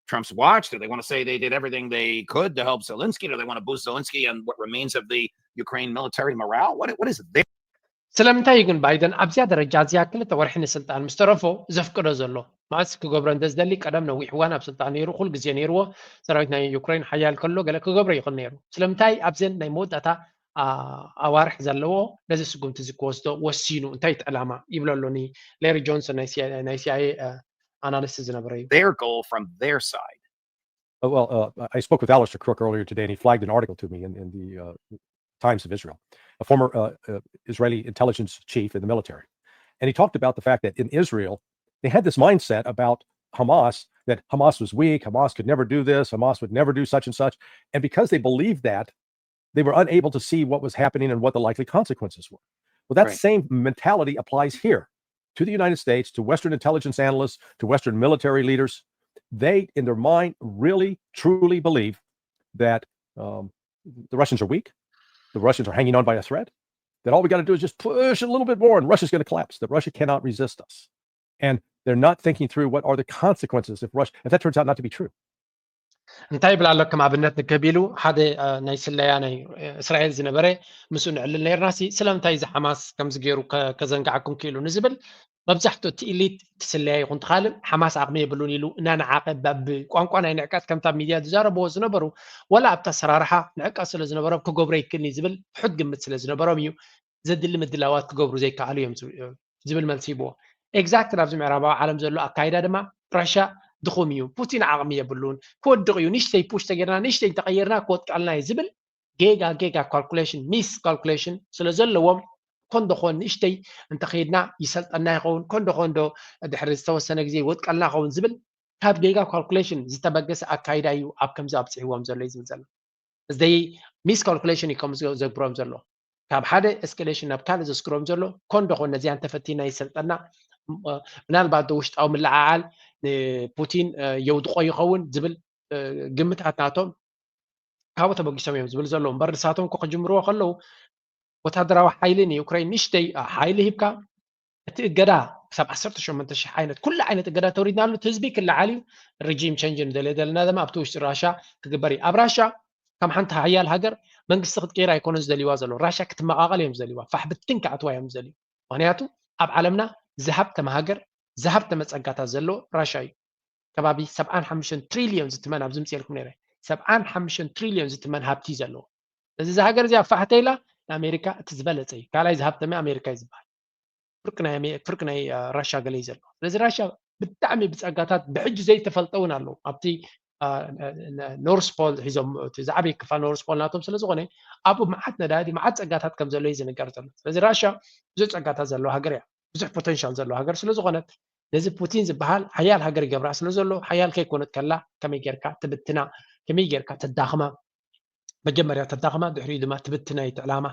Trump's watch? Do they want to say they did everything they could to help Zelensky? Do they want to boost Zelensky and what remains of the Ukraine military morale? What, what is their ስለምንታይ እዩ ግን ባይደን ኣብዚያ ደረጃ እዚኣ ክልተ ወርሒ ንስልጣን ምስ ተረፎ ዘፍቅዶ ዘሎ? ማለት ክገብሮ እንተ ዝደሊ ቀደም ነዊሕ እዋን ኣብ ስልጣን ነይሩ፣ ኩሉ ግዜ ነይርዎ። ሰራዊት ናይ ዩክሬን ሓያል ከሎ ገለ ክገብሮ ይኽእል ነይሩ። ስለምንታይ ኣብዘን ናይ መወዳእታ ኣዋርሕ ዘለዎ ነዚ ስጉምቲ እዚ ክወስዶ ወሲኑ? እንታይ እቲ ዕላማ ይብሎ ኣሎ ኒ ሌሪ ጆንሰን ናይ ሲኣይኤ ኣናሊስት ዝነበረ እዩ። Their goal from their side. Uh, well, uh, I spoke with Alistair Crook earlier today, and he flagged an article to me in, in the uh, Times of Israel, a former uh, uh, Israeli intelligence chief in the military. And he talked about the fact that in Israel, they had this mindset about Hamas, that Hamas was weak, Hamas could never do this, Hamas would never do such and such. And because they believed that, they were unable to see what was happening and what the likely consequences were. Well, that Right. same mentality applies here to the United States, to Western intelligence analysts, to Western military leaders. They, in their mind, really, truly believe that um, the Russians are weak, the Russians are hanging on by a thread, that all we got to do is just push a little bit more and Russia's going to collapse, that Russia cannot resist us. And they're not thinking through what are the consequences if Russia, if that turns out not to be true. እንታይ ይብል ኣሎ? ከም ኣብነት ንክህብ ኢሉ ሓደ ናይ ስለያ ናይ እስራኤል ዝነበረ ምስኡ ንዕልል ነርና ሲ ስለምንታይ እዚ ሓማስ ከምዚ ገይሩ ከዘንግዓኩም ክኢሉ ንዝብል መብዛሕትኡ እቲ ኢሊት እቲ ስለያ ይኹን ትኻልን ሓማስ ዓቕሚ የብሉን ኢሉ እናነዓቐ ብቋንቋ ናይ ንዕቀት ከምታ ሚድያ ዝዛረብዎ ዝነበሩ ወላ ኣብታ ኣሰራርሓ ንዕቀት ስለ ዝነበሮም ክገብሮ ይክእልኒ ዝብል ትሑት ግምት ስለ ዝነበሮም እዩ ዘድሊ ምድላዋት ክገብሩ ዘይከኣሉ እዮም ዝብል መልሲ ሂብዎ። ኤግዛክት ኣብዚ ምዕራባዊ ዓለም ዘሎ ኣካይዳ ድማ ራሻ ድኹም እዩ። ፑቲን ዓቕሚ የብሉን፣ ክወድቕ እዩ። ንእሽተይ ፑሽ ተጌርና ንእሽተይ እንተቐየርና ክወድቀልና እዩ ዝብል ጌጋ ጌጋ ካልኩሌሽን ሚስ ካልኩሌሽን ስለ ዘለዎም ኮን ደኾን ንእሽተይ እንተኸይድና ይሰልጠና ይኸውን፣ ኮን ደኾን ዶ ድሕሪ ዝተወሰነ ግዜ ይወድቀልና ይኸውን ዝብል ካብ ጌጋ ካልኩሌሽን ዝተበገሰ ኣካይዳ እዩ ኣብ ከምዚ ኣብፅሕዎም ዘሎ እዩ ዝብል ዘሎ። እዚ ሚስ ካልኩሌሽን እዩ ከም ዘግብሮም ዘሎ። ካብ ሓደ ኤስካሌሽን ናብ ካልእ ዘስግሮም ዘሎ ኮን ደኾን ነዚኣ እንተፈቲና ይሰልጠና፣ ምናልባት ዶ ውሽጣዊ ምልዓዓል ንፑቲን የውድቆ ይኸውን ዝብል ግምታት ናቶም ካብኡ ተበጊሶም እዮም ዝብል ዘለዉ እምበር ንሳቶም እኮ ክጅምርዎ ከለዉ ወታደራዊ ሓይሊ ንዩክሬን ንእሽተይ ሓይሊ ሂብካ እቲ እገዳ ክሳብ ዓሰርተ ሸሞንተ ሽሕ ዓይነት ኩሉ ዓይነት እገዳ ተወሪድናሉ እቲ ህዝቢ ክለዓል እዩ። ሪጂም ቸንጅ ንደልዮ ዘለና ድማ ኣብቲ ውሽጢ ራሻ ክግበር እዩ። ኣብ ራሻ ከም ሓንቲ ሓያል ሃገር መንግስቲ ክትቀይር ኣይኮነን ዝደልይዋ ዘለዉ። ራሻ ክትመቓቐል እዮም ዝደልይዋ። ፋሕ ብትን ክኣትዋ እዮም ዝደልዩ። ምክንያቱ ኣብ ዓለምና ዝሃብተመ ሃገር ዝሃብተመ ጸጋታት ዘለዎ ራሻ እዩ። ከባቢ ሰብዓን ሓሙሽተን ትሪልዮን ዝትመን ኣብዚ ምፅኤልኩም ነይረ። ሰብዓን ሓሙሽተን ትሪልዮን ዝትመን ሃብቲ ዘለዎ እዚ ሃገር እዚኣ ፋሕ ተይላ ንኣሜሪካ እቲ ዝበለፀ እዩ። ካልኣይ ዝሃብተመ ኣሜሪካ እዩ ዝበሃል። ፍርቂ ናይ ኣሜ- ፍርቂ ናይ ራሻ ገለ እዩ ዘሎ። ስለዚ ራሻ ብጣዕሚ ብፀጋታት ብሕጂ ዘይተፈልጠ እውን ኣለዉ ኣብቲ ኖርስ ፖል ሒዞም እቲ ዝዓበየ ክፋል ኖርስ ፖል ናቶም ስለ ዝኾነ ኣብኡ መዓት ነዳዲ መዓት ፀጋታት ከም ዘሎ እዩ ዝንገር ዘሎ። ስለዚ ራሻ ብዙሕ ፀጋታት ዘለዎ ሃገር እያ። ብዙሕ ፖቴንሻል ዘለዎ ሃገር ስለ ዝኾነት ነዚ ፑቲን ዝበሃል ሓያል ሃገር ይገብራ ስለ ዘሎ ሓያል ከይኮነት ከላ ከመይ ጌርካ ትብትና ከመይ ጌርካ ተዳኽማ መጀመርያ ተዳኽማ ድሕሪኡ ድማ ትብትና እዩ እቲ ዕላማ።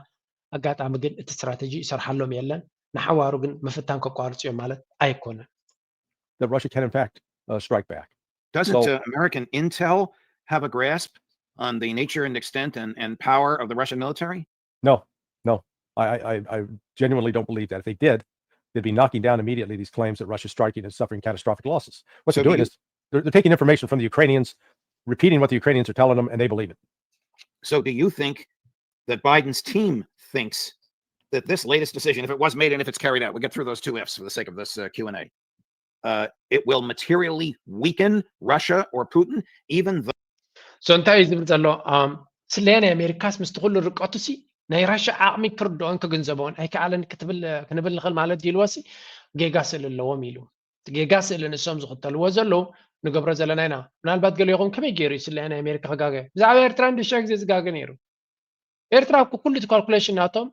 ኣጋጣሚ ግን እቲ ስትራተጂ ይሰርሓሎም የለን። ንሓዋሩ ግን ምፍታን ከቋርፁ እዮም ማለት ኣይኮነን። That Russia can in fact uh, strike back. Doesn't So- uh, American intel have a grasp on the nature and extent and, and power of the Russian military? No, no, I, I, I genuinely don't believe that. If they did, they'd be knocking down immediately these claims that Russia's striking and suffering catastrophic losses. What So they're doing you- is they're, they're taking information from the Ukrainians, repeating what the Ukrainians are telling them, and they believe it. So do you think that Biden's team thinks that this latest decision, if it was made and if it's carried out, we'll get through those two ifs for the sake of this uh, Q and A. Uh, it will materially weaken Russia or Putin, even though so እንታይ እዩ ዝብል ዘሎ? ስለያ ናይ ኣሜሪካስ ምስቲ ኩሉ ርቀቱ ሲ ናይ ራሻ ዓቕሚ ክርድኦን ክግንዘቦን ኣይከኣለን ክትብል ክንብል ንኽእል ማለት ድዩ ኢልዎ ሲ ጌጋ ስእሊ ኣለዎም ኢሉ። እቲ ጌጋ ስእሊ ንሶም ዝኽተልዎ ዘለዉ ንገብሮ ዘለና ኢና። ምናልባት ገሊኹም ከመይ ገይሩ ይስለ ናይ ኣሜሪካ ክጋገ? ብዛዕባ ኤርትራ እንድሽዕ ግዜ ዝጋገ ነይሩ። ኤርትራ እኮ ኩሉ እቲ ካልኩሌሽን ናቶም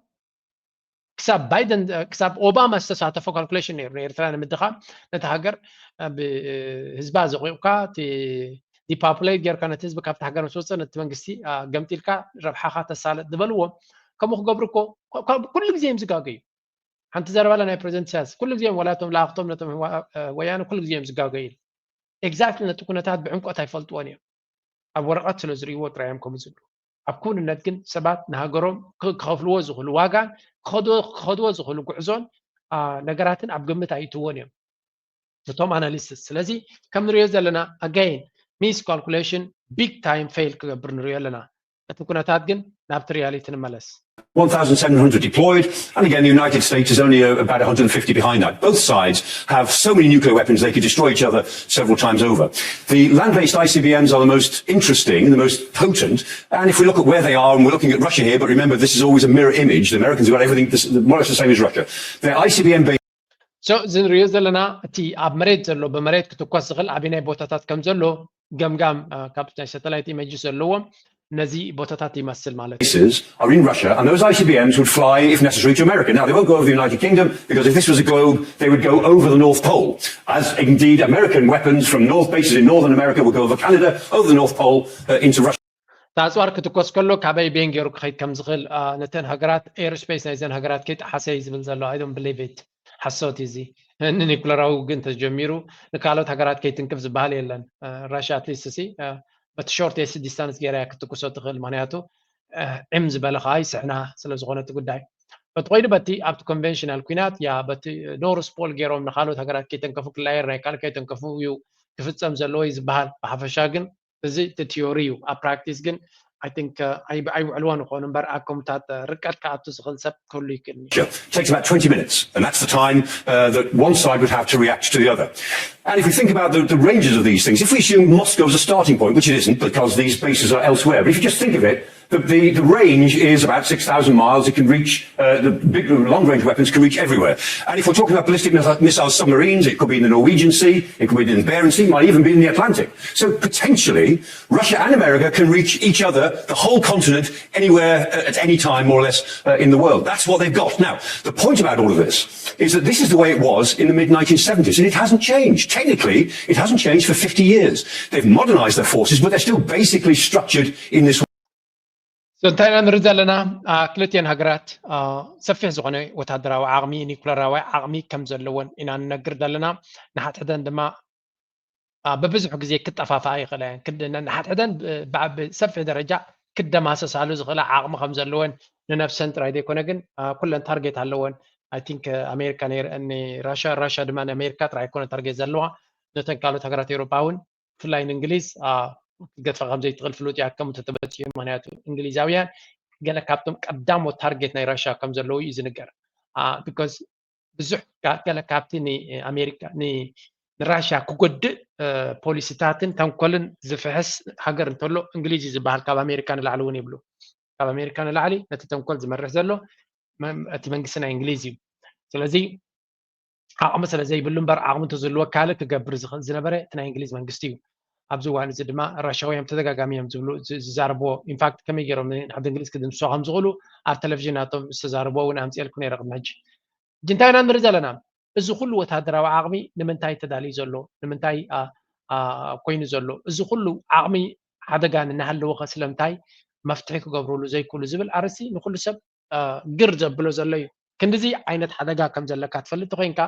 ክሳብ ባይደን ክሳብ ኦባማ ዝተሳተፎ ካልኩሌሽን ነይሩ ንኤርትራ ንምድኻም፣ ነቲ ሃገር ብህዝባ ዘቑቕካ፣ ዲፓፑሌት ጌርካ፣ ነቲ ህዝቢ ካብቲ ሃገር ምስ ወፀ ነቲ መንግስቲ ገምጢልካ ረብሓኻ ተሳለጥ ዝበልዎም። ከምኡ ክገብሩ እኮ ኩሉ ግዜ እዮም ዝጋገዩ። ሓንቲ ዘረባላ ናይ ፕሬዚደንት ኢሳያስ ኩሉ ግዜ እዮም፣ ዋላ እቶም ለኣኽቶም ነቶም ወያነ ኩሉ ግዜ እዮም ዝጋገዩ። ኤግዛክትሊ ነቲ ኩነታት ብዕምቆት ኣይፈልጥዎን እዮም። ኣብ ወረቐት ስለ ዝርእይዎ ጥራይ እዮም ከምኡ ዝብሉ። ኣብ ክውንነት ግን ሰባት ንሃገሮም ክኸፍልዎ ዝኽእሉ ዋጋን ክኸድዎ ዝኽእሉ ጉዕዞን ነገራትን ኣብ ግምት ኣይእትዎን እዮም እቶም ኣናሊስትስ። ስለዚ ከም ንሪኦ ዘለና ኣጋይን ሚስ ካልኩሌሽን ቢግ ታይም ፌል ክገብር ንሪኦ ኣለና። እቲ ኩነታት ግን ናብቲ ሪያሊቲ ንመለስ። one thousand seven hundred deployed, and again, the United States is only uh, about one hundred fifty behind that. Both sides have so many nuclear weapons they could destroy each other several times over. The land based I C B Ms are the most interesting, the most potent, and if we look at where they are, and we're looking at Russia here, but remember, this is always a mirror image. The Americans have got everything more or less the same as Russia. They're I C B M based. So, እዚ ንሪኦ ዘለና እቲ ኣብ መሬት ዘሎ ብመሬት ክትኮስ ዝኽእል ኣበየናይ ቦታታት ከም ዘሎ ገምጋም ካብ ናይ ሳተላይት ኢሜጅ ዘለዎም ነዚ ቦታታት ይመስል ማለት እዩ። Bases are in Russia, and those I C B Ms would fly, if necessary, to America. Now, they won't go over the United Kingdom, because if this was a globe, they would go over the North Pole, as indeed American weapons from North bases in Northern America would go over Canada, over the North Pole, uh, into Russia. ኣፅዋር ክትኮስ ከሎ ካበይ ቤን ገይሩ ክኸይድ ከም ዝኽእል ነተን ሃገራት ኤርስፔስ ናይዘን ሃገራት ከይጠሓሰ እዩ ዝብል ዘሎ። I don't believe it። ሓሶት እዩ እዚ። ንኒኩለራዊ ውግእ እንተጀሚሩ ንካልኦት ሃገራት ከይትንክፍ ዝበሃል የለን። ራሽያ ኣትሊስት ሲ በቲ ሾርት ዲስታንስ ገይራ እያ ክትኩሶ ትኽእል፣ ምክንያቱ ዕም ዝበለ ከዓ ይስሕና ስለ ዝኾነ እቲ ጉዳይ። በቲ ኮይኑ በቲ ኣብቲ ኮንቨንሽናል ኩናት ያ በቲ ኖርስ ፖል ገይሮም ንካልኦት ሃገራት ከይተንከፉ ክላየር ናይ ካልእ ከይተንከፉ እዩ ክፍፀም ዘለዎ እዩ ዝበሃል። ብሓፈሻ ግን እዚ እቲ ቲዮሪ እዩ። ኣብ ፕራክቲስ ግን I think ኣይውዕልዎን ይኾኑ እምበር ኣብ ከምታት ርቀት ክኣቱ ዝኽእል ሰብ ክህሉ ይክእል። Takes about twenty minutes, and that's the time uh, that one side would have to react to the other. And if we think about the, the ranges of these things, if we assume Moscow as a starting point, which it isn't because these bases are elsewhere, but if you just think of it, the, the, the range is about six thousand miles. It can reach, uh, the big long-range weapons can reach everywhere. And if we're talking about ballistic missile submarines, it could be in the Norwegian Sea, it could be in the Barents Sea, it might even be in the Atlantic. So potentially, Russia and America can reach each other, the whole continent, anywhere uh, at any time, more or less, uh, in the world. That's what they've got. Now, the point about all of this is that this is the way it was in the mid nineteen seventies, and it hasn't changed. Technically, it hasn't changed for fifty years. They've modernized their forces, but they're still basically structured in this way. So እንታይ ኢና ንርኢ ዘለና? ክልቲኤን ሃገራት ሰፊሕ ዝኾነ ወታደራዊ ዓቕሚ፣ ኒኩለራዊ ዓቕሚ ከም ዘለወን ኢና ንነግር ዘለና። ንሓድሕደን ድማ ብብዙሕ ግዜ ክጠፋፍኣ ይኽእላ እየን። ንሓድሕደን ብሰፊሕ ደረጃ ክደማሰሳሉ ዝኽእላ ዓቕሚ ከም ዘለወን ንነብሰን ጥራይ ዘይኮነ ግን ኩለን ታርጌት ኣለወን። I think ኣሜሪካ ንራሻ፣ ራሻ ድማ ንኣሜሪካ ጥራይ ኣይኮነ ታርጌት ዘለዋ፣ ነተን ካልኦት ሃገራት ኤውሮጳ እውን ብፍላይ ንእንግሊዝ ክትገድፋ ከም ዘይትኽእል ፍሉጥ እያ። ከምኡ ተተበፂሑ ምክንያቱ እንግሊዛውያን ገለ ካብቶም ቀዳሞት ታርጌት ናይ ራሻ ከም ዘለዉ እዩ ዝንገር። ቢኮዝ ብዙሕ ገለ ካብቲ ንኣሜሪካ ንራሻ ክጎድእ ፖሊሲታትን ተንኮልን ዝፍሕስ ሃገር እንተሎ እንግሊዝ እዩ ዝበሃል። ካብ ኣሜሪካ ንላዕሊ እውን ይብሉ። ካብ ኣሜሪካ ንላዕሊ ነቲ ተንኮል ዝመርሕ ዘሎ እቲ መንግስቲ ናይ እንግሊዝ እዩ። ስለዚ ዓቕሚ ስለ ዘይብሉ እምበር ዓቕሚ እንተዝህልዎ ካልእ ክገብር ዝኽእል ዝነበረ እቲ ናይ እንግሊዝ መንግስቲ እዩ። ኣብዚ እዋን እዚ ድማ ራሻውያን ተደጋጋሚ እዮም ዝብሉ ዝዛረብዎ። ኢንፋክት ከመይ ገይሮም ንሓደ እንግሊዝ ክድምስሶ ከም ዝኽእሉ ኣብ ቴሌቪዥን ናቶም ዝተዛረብዎ እውን ኣምፅኤልኩ ነይረ ቅድሚ ሕጂ። ሕጂ እንታይ ኢና ንርኢ ዘለና? እዚ ኩሉ ወታደራዊ ዓቕሚ ንምንታይ ተዳልዩ ዘሎ? ንምንታይ ኮይኑ ዘሎ? እዚ ኩሉ ዓቕሚ ሓደጋ እናሃለወኸ ስለምንታይ መፍትሒ ክገብርሉ ዘይክእሉ ዝብል ኣርእስቲ ንኩሉ ሰብ ግር ዘብሎ ዘሎ እዩ። ክንድዚ ዓይነት ሓደጋ ከም ዘለካ ትፈልጥ ኮይንካ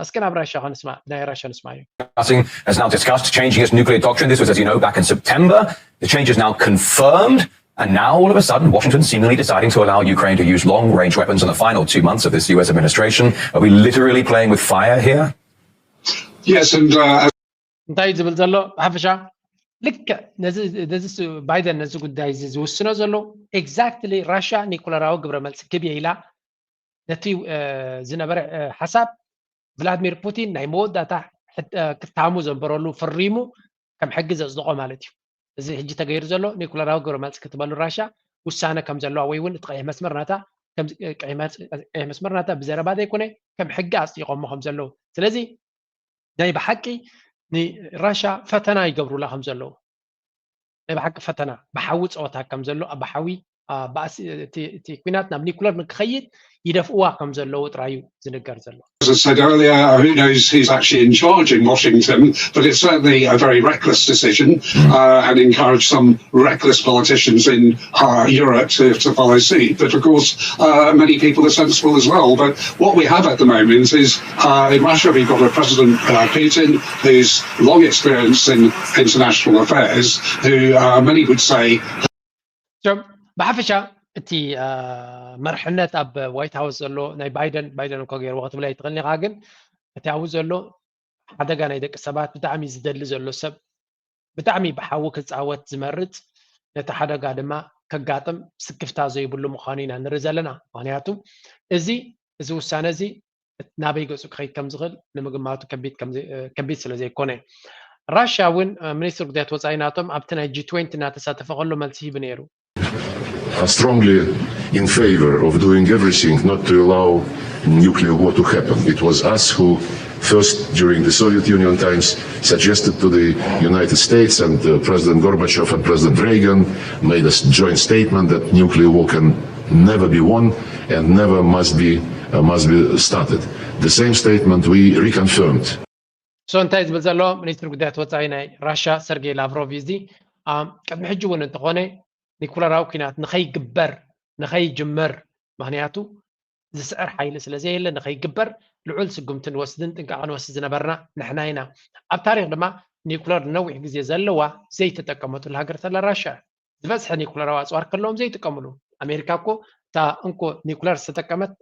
እስኪ ናብ ራሻ ክንስማ፣ ናይ ራሻ ንስማ እዩ። Putin has now discussed changing its nuclear doctrine. This was, as you know, back in September. The change is now confirmed. And now, all of a sudden, Washington seemingly deciding to allow Ukraine to use long range weapons in the final two months of this U S administration. Are we literally playing with fire here? Yes, and uh, እንታይ እዩ ዝብል ዘሎ? ብሓፈሻ ልክዕ ነዚ ባይደን ነዚ ጉዳይ እዚ ዝውስኖ ዘሎ ኤግዛክትሊ ራሽያ ኒኩለራዊ ግብረ መልሲ ክብየ ኢላ ነቲ ዝነበረ ሓሳብ ቭላድሚር ፑቲን ናይ መወዳእታ ክታሙ ዘንበረሉ ፈሪሙ ከም ሕጊ ዘፅድቆ ማለት እዩ። እዚ ሕጂ ተገይሩ ዘሎ ኒኩለራዊ ግብረ መልሲ ክትበሉ ራሻ ውሳነ ከም ዘለዋ ወይ እውን እቲ ቀይሕ መስመር ናታ ቀይሕ መስመር ናታ ብዘረባ ዘይኮነ ከም ሕጊ ኣፅዲቆሞ ከም ዘለዉ። ስለዚ ናይ ብሓቂ ንራሻ ፈተና ይገብሩላ ከም ዘለዉ፣ ናይ ብሓቂ ፈተና፣ ብሓዊ ጸወታ ከም ዘሎ፣ ኣብ ሓዊ፣ አ፣ ባእሲ፣ እቲ፣ እቲ ኲናት ናብ ኒኩለር ንክኸይድ ይደፍእዋ ከም ዘለዉ ጥራይ እዩ ዝንገር ዘሎ። As I said earlier, who knows who's actually in charge in Washington, but it's certainly a very reckless decision uh, and encouraged some reckless politicians in uh, Europe to, to follow suit. But of course, uh, many people are sensible as well. But what we have at the moment is uh, in Russia, we've got a President uh, Putin who's long experienced in international affairs, who uh, many would say ብሓፈሻ እቲ መርሕነት ኣብ ዋይት ሃውስ ዘሎ ናይ ባይደን፣ ባይደን እኮ ገይርዎ ክትብለይ ትኽእል ኢኻ፣ ግን እቲ ኣብኡ ዘሎ ሓደጋ ናይ ደቂ ሰባት ብጣዕሚ ዝደሊ ዘሎ ሰብ ብጣዕሚ ብሓዊ ክፃወት ዝመርፅ ነቲ ሓደጋ ድማ ከጋጥም ስክፍታ ዘይብሉ ምዃኑ ኢና ንርኢ ዘለና። ምክንያቱ እዚ እዚ ውሳነ እዚ ናበይ ገፁ ክኸይድ ከም ዝኽእል ንምግማቱ ከቢድ ከም ዘይ- ከቢድ ስለ ዘይኮነ። ራሽያ እውን ሚኒስትር ጉዳያት ወፃኢ ናቶም ኣብቲ ናይ ጂ ትዌንቲ እናተሳተፈ ከሎ መልሲ ሂቡ ነይሩ። Are strongly in favor of doing everything not to allow nuclear war to happen. It was us who first, during the Soviet Union times, suggested to the United States, and uh, President Gorbachev and President Reagan made a joint statement that nuclear war can never be won and never must be uh, must be started. The same statement we reconfirmed. So እንታይ ዝብል ዘሎ ሚኒስትር ጉዳያት ወፃኢ ናይ ራሻ ሰርጌይ ላቭሮቭ እዩ። እዚ ቅድሚ ሕጂ እውን እንተኾነ ኒኩለራዊ ኩናት ንኸይግበር ንኸይጅመር፣ ምክንያቱ ዝስዕር ሓይሊ ስለ ዘየለ ንኸይግበር ልዑል ስጉምቲ ንወስድን ጥንቃቐ ንወስድ ዝነበርና ንሕና ኢና። ኣብ ታሪክ ድማ ኒኩለር ነዊሕ ግዜ ዘለዋ ዘይተጠቀመትሉ ሃገር ተላ ራሻ። ዝበዝሐ ኒኩለራዊ ኣፅዋር ከለዎም ዘይጥቀምሉ። ኣሜሪካ እኮ እታ እንኮ ኒኩለር ዝተጠቀመት።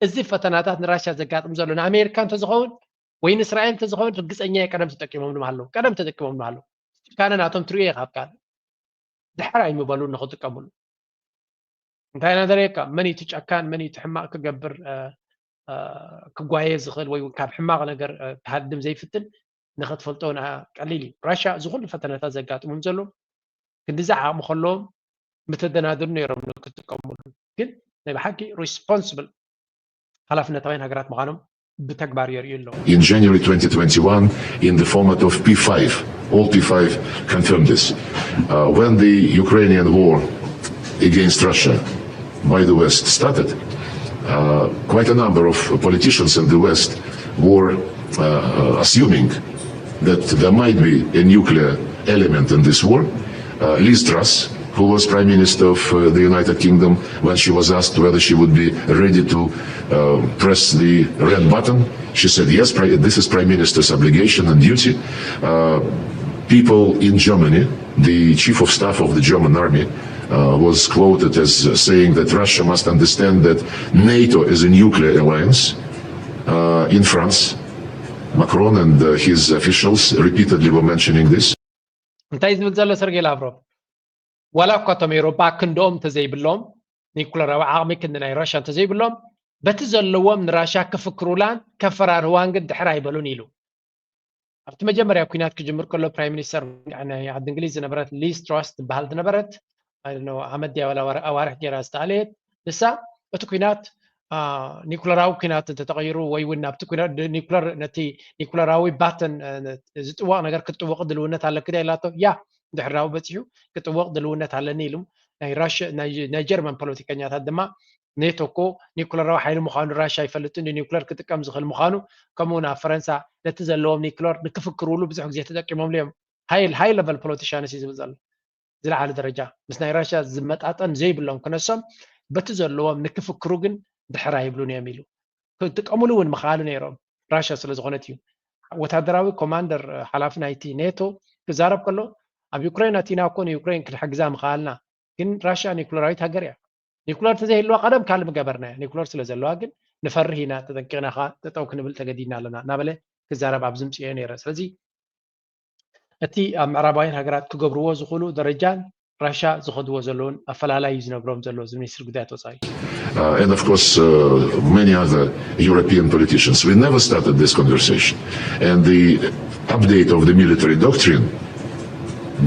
እዚ ፈተናታት ንራሻ ዘጋጥም ዘሎ ንኣሜሪካ እንተዝኸውን ወይ ንእስራኤል እንተዝኸውን ርግፀኛ እየ ቀደም ተጠቂሞም ምሃለዉ፣ ቀደም ተጠቂሞም ምሃለዉ። ጭካነ ናቶም ትሪኦ ኢኻ ኣብ ካልእ። ድሕር ኣይምበሉ ንክጥቀምሉ። እንታይ ኢና ዘርእየካ? መን እዩ እቲ ጨካን፣ መን እዩ እቲ ሕማቕ ክገብር ክጓየ ዝኽእል ወይ እውን ካብ ሕማቕ ነገር ክሃድም ዘይፍትን ንክትፈልጦ ቀሊል እዩ። ራሻ እዚ ኩሉ ፈተነታት ዘጋጥሞም ዘሎ ክንድዚ ዓቕሚ ከለዎም ምተደናደኑ ነይሮም ንክጥቀምሉ። ግን ናይ ብሓቂ ሪስፖንስብል ሓላፍነታውያን ሃገራት ምዃኖም ብተግባር የርእዩ ኣለዉ። In January twenty twenty-one, in the format of P five, all P five confirmed this. Uh, when the Ukrainian war against Russia by the West started, uh, quite a number of politicians in the West were uh, assuming that there might be a nuclear element in this war. Uh, Liz Truss, who was Prime Minister of uh, the United Kingdom, when she was asked whether she would be ready to uh, press the red button, she said, "Yes, this is Prime Minister's obligation and duty." Uh, people in Germany, the chief of staff of the German army, uh, was quoted as saying that Russia must understand that NATO is a nuclear alliance. Uh, in France, Macron and uh, his officials repeatedly were mentioning this. እንታይ ዝብል ዘሎ ሰርጌ ላቭሮቭ? ዋላ እኳ እቶም ኤውሮጳ ክንድኦም እንተዘይብሎም፣ ኒኩለራዊ ዓቕሚ ክንዲ ናይ ራሻ እንተዘይብሎም፣ በቲ ዘለዎም ንራሻ ክፍክሩላን ከፈራርህዋን ግን ድሕር ኣይበሉን ኢሉ። ኣብቲ መጀመርያ ኩናት ክጅምር ከሎ ፕራይም ሚኒስተር ናይ ዓዲ እንግሊዝ ዝነበረት ሊዝ ትራስ ትበሃል ዝነበረት፣ ዓመት ድያ ዋላ ኣዋርሕ ገይራ ዝተኣለየት፣ ንሳ እቲ ኩናት ኒኩለራዊ ኩናት እንተተቐይሩ ወይ እውን ናብቲ ኩናት ኒኩለር ነቲ ኒኩለራዊ ባተን ዝጥወቕ ነገር ክትጥወቕ ድልውነት ኣለክ ድያ ኢላቶ። ያ፣ ድሕር ናብኡ በፂሑ ክጥወቕ ድልውነት ኣለኒ ኢሉ። ናይ ራሽ ናይ ጀርመን ፖለቲከኛታት ድማ ኔቶ እኮ ኒኩለራዊ ሓይሊ ምዃኑ ራሻ ይፈልጥ እንዲ ኒኩለር ክጥቀም ዝኽእል ምዃኑ፣ ከምኡ እውን ኣብ ፈረንሳ ነቲ ዘለዎም ኒኩለር ንክፍክሩሉ ብዙሕ ግዜ ተጠቂሞምሉ እዮም። ሃይ ሃይ ለቨል ፖለቲሻንስ እዩ ዝብል ዘሎ። ዝለዓለ ደረጃ ምስ ናይ ራሽያ ዝመጣጠን ዘይብሎም ክነሶም በቲ ዘለዎም ንክፍክሩ ግን ድሕር ኣይብሉን እዮም ኢሉ። ክጥቀሙሉ እውን ምኽኣሉ ነይሮም ራሽያ ስለ ዝኾነት እዩ። ወታደራዊ ኮማንደር ሓላፊ ናይቲ ኔቶ ክዛረብ ከሎ ኣብ ዩክሬን ኣቲና እኮ ንዩክሬን ክንሕግዛ ምኽኣልና፣ ግን ራሽያ ኒኩለራዊት ሃገር እያ። ኒኩለር ተዘይህልዋ ቀደም ካልእ ምገበርናያ። ኒኩለር ስለ ዘለዋ ግን ንፈርህ ኢና፣ ተጠንቂቕና ከዓ ጠጠው ክንብል ተገዲድና ኣለና እናበለ ክዛረብ ኣብ ዝምፅኦ ነይረ። ስለዚ እቲ ኣብ ምዕራባውያን ሃገራት ክገብርዎ ዝኽእሉ ደረጃን ራሻ ዝኸድዎ ዘለውን ኣፈላላይ እዩ ዝነግሮም ዘሎ እዚ ሚኒስትሪ ጉዳያት ወፃኢ። Uh, and of course, uh, many other European politicians. We never started this conversation. And the update of the military doctrine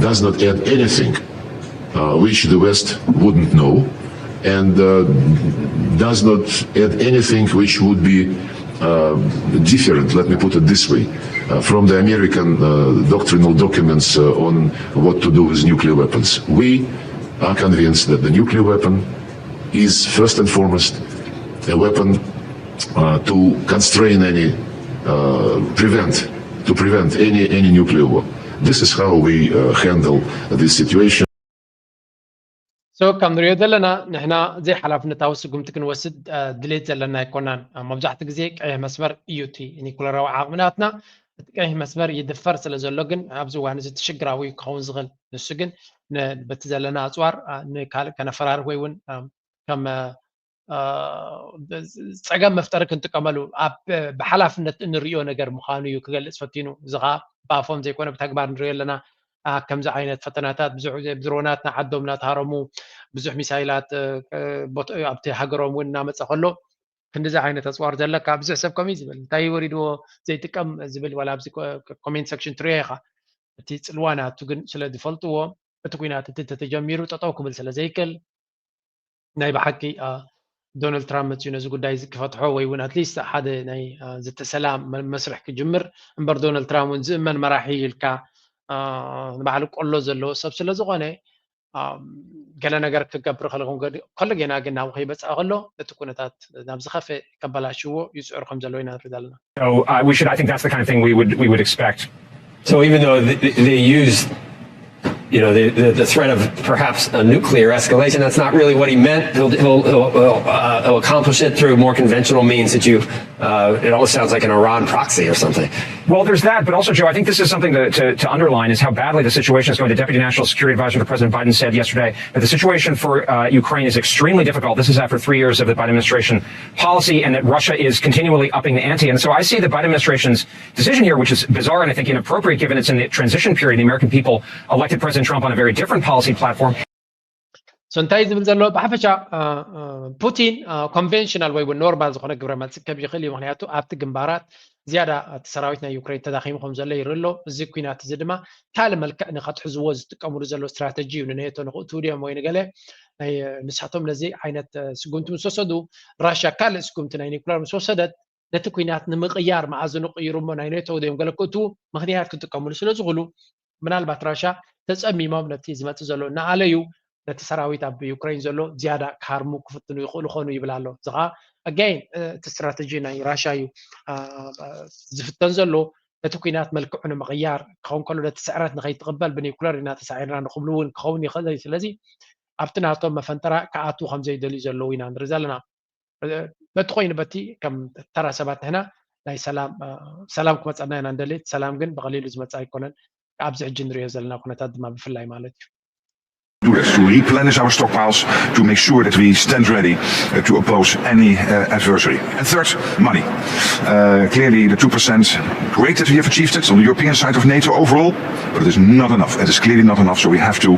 does not add anything uh, which the West wouldn't know and uh, does not add anything which would be uh, different, let me put it this way, uh, from the American uh, doctrinal documents uh, on what to do with nuclear weapons. We are convinced that the nuclear weapon is first and foremost a weapon uh, to constrain any, uh, prevent, to prevent any, any nuclear war. This is how we uh, handle this situation. So ከም ንሪኦ ዘለና ንሕና ዘይሓላፍነታዊ ስጉምቲ ክንወስድ ድሌት ዘለና ኣይኮናን። መብዛሕትኡ ግዜ ቀይሕ መስመር እዩ እቲ ኒኩለራዊ ዓቕምናትና። እቲ ቀይሕ መስመር ይድፈር ስለ ዘሎ ግን ኣብዚ እዋን እዚ እቲ ሽግራዊ ክኸውን ዝኽእል ንሱ ግን በቲ ዘለና ኣፅዋር ንካልእ ከነፈራርህ ወይ እውን ከም ፀገም መፍጠሪ ክንጥቀመሉ ኣብ ብሓላፍነት እንሪኦ ነገር ምዃኑ እዩ ክገልፅ ፈቲኑ። እዚ ከዓ ብኣፎም ዘይኮነ ብተግባር ንሪኦ ኣለና። ከምዚ ዓይነት ፈተናታት ብዙሕ ግዜ ብድሮናት ንዓዶም እናተሃረሙ ብዙሕ ሚሳይላት ኣብቲ ሃገሮም እውን እናመፀ ከሎ ክንዲዚ ዓይነት ኣፅዋር ዘለካ ብዙሕ ሰብ ከምኡ እዩ ዝብል። እንታይ ወሪድዎ ዘይጥቀም ዝብል ዋላ ኣብዚ ኮሜንት ሰክሽን ትሪኦ ኢኻ። እቲ ፅልዋ ናቱ ግን ስለ ዝፈልጥዎ እቲ ኩናት እቲ ተተጀሚሩ ጠጠው ክብል ስለ ዘይክእል ናይ ብሓቂ ዶናልድ ትራምፕ መፅዩ ነዚ ጉዳይ እዚ ክፈትሖ ወይ እውን ኣትሊስት ሓደ ናይ ዝተሰላም መስርሕ ክጅምር እምበር ዶናልድ ትራምፕ እውን ዝእመን መራሒ ኢልካ ንባዕሉ ቆሎ ዘለዎ ሰብ ስለ ዝኾነ ገለ ነገር ክገብር ከለኹም ከሎ ጌና ግን ናብ ከይበፅኣ ከሎ እቲ ኩነታት ናብ ዝኸፈ ከበላሽዎ ይፅዕሩ ከም ዘለዎ ኢና ንርኢ ዘለና። So uh, we should, I think that's the kind of thing we would we would expect. So even though they, they use, you know, the, the, the threat of perhaps a nuclear escalation, that's not really what he meant. He'll he'll he'll, he'll, uh, he'll accomplish it through more conventional means that you. Uh, it almost sounds like an Iran proxy or something. Well, there's that, but also, Joe, I think this is something to, to, to underline is how badly the situation is going. The Deputy National Security Advisor to President Biden said yesterday that the situation for uh, Ukraine is extremely difficult. This is after three years of the Biden administration policy, and that Russia is continually upping the ante. And so I see the Biden administration's decision here, which is bizarre and I think inappropriate given it's in the transition period. The American people elected President Trump on a very different policy platform. So እንታይ ዝብል ዘሎ ብሓፈሻ ፑቲን ኮንቨንሽናል ወይ እውን ኖርማል ዝኾነ ግብረ መልሲ ክህብ ይኽእል እዩ። ምክንያቱ ኣብቲ ግንባራት ዝያዳ እቲ ሰራዊት ናይ ዩክሬን ተዳኺሙ ከም ዘሎ ይርኢ ኣሎ። እዚ ኩናት እዚ ድማ ካልእ መልክዕ ንኸትሕዝዎ ዝጥቀምሉ ዘሎ ስትራተጂ እዩ። ንኔቶ ንኽእትው ድዮም ወይ ንገለ ንሳቶም ነዚ ዓይነት ስጉምቲ ምስ ወሰዱ ራሽያ ካልእ ስጉምቲ ናይ ኒኩለር ምስ ወሰደት ነቲ ኩናት ንምቕያር መኣዝኑ ቅይሩ እሞ ናይ ኔቶ ድዮም ገለ ክእትዉ ምክንያት ክጥቀምሉ ስለ ዝኽእሉ ምናልባት ራሻ ተፀሚሞም ነቲ ዝመፅእ ዘሎ እናኣለዩ ነቲ ሰራዊት ኣብ ዩክሬን ዘሎ ዝያዳ ክሃርሙ ክፍትኑ ይኽእሉ ኾኑ ይብል ኣሎ። እዚ ከዓ ኣጋይን እቲ ስትራተጂ ናይ ራሻ እዩ ዝፍተን ዘሎ። ነቲ ኩናት መልክዑ ንምቕያር ክኸውን ከሎ ነቲ ስዕረት ንኸይትቕበል ብኒኩለር ኢና ተሳዒርና ንክብሉ እውን ክኸውን ይኽእል እዩ። ስለዚ ኣብቲ ናቶም መፈንጠራ ክኣትዉ ከም ዘይደልዩ ዘለዉ ኢና ንርኢ ዘለና። በቲ ኮይኑ በቲ ከም ተራ ሰባት ንሕና ናይ ሰላም ሰላም ክመፀና ኢና እንደሊ። ሰላም ግን ብቐሊሉ ዝመፀ ኣይኮነን። ኣብዚ ሕጂ ንሪኦ ዘለና ኩነታት ድማ ብፍላይ ማለት እዩ። do this, to replenish our stockpiles, to make sure that we stand ready uh, to oppose any uh, adversary. And third, money. Uh, clearly, the two percent, great that we have achieved it on the European side of NATO overall, but it is not enough. It is clearly not enough, so we have to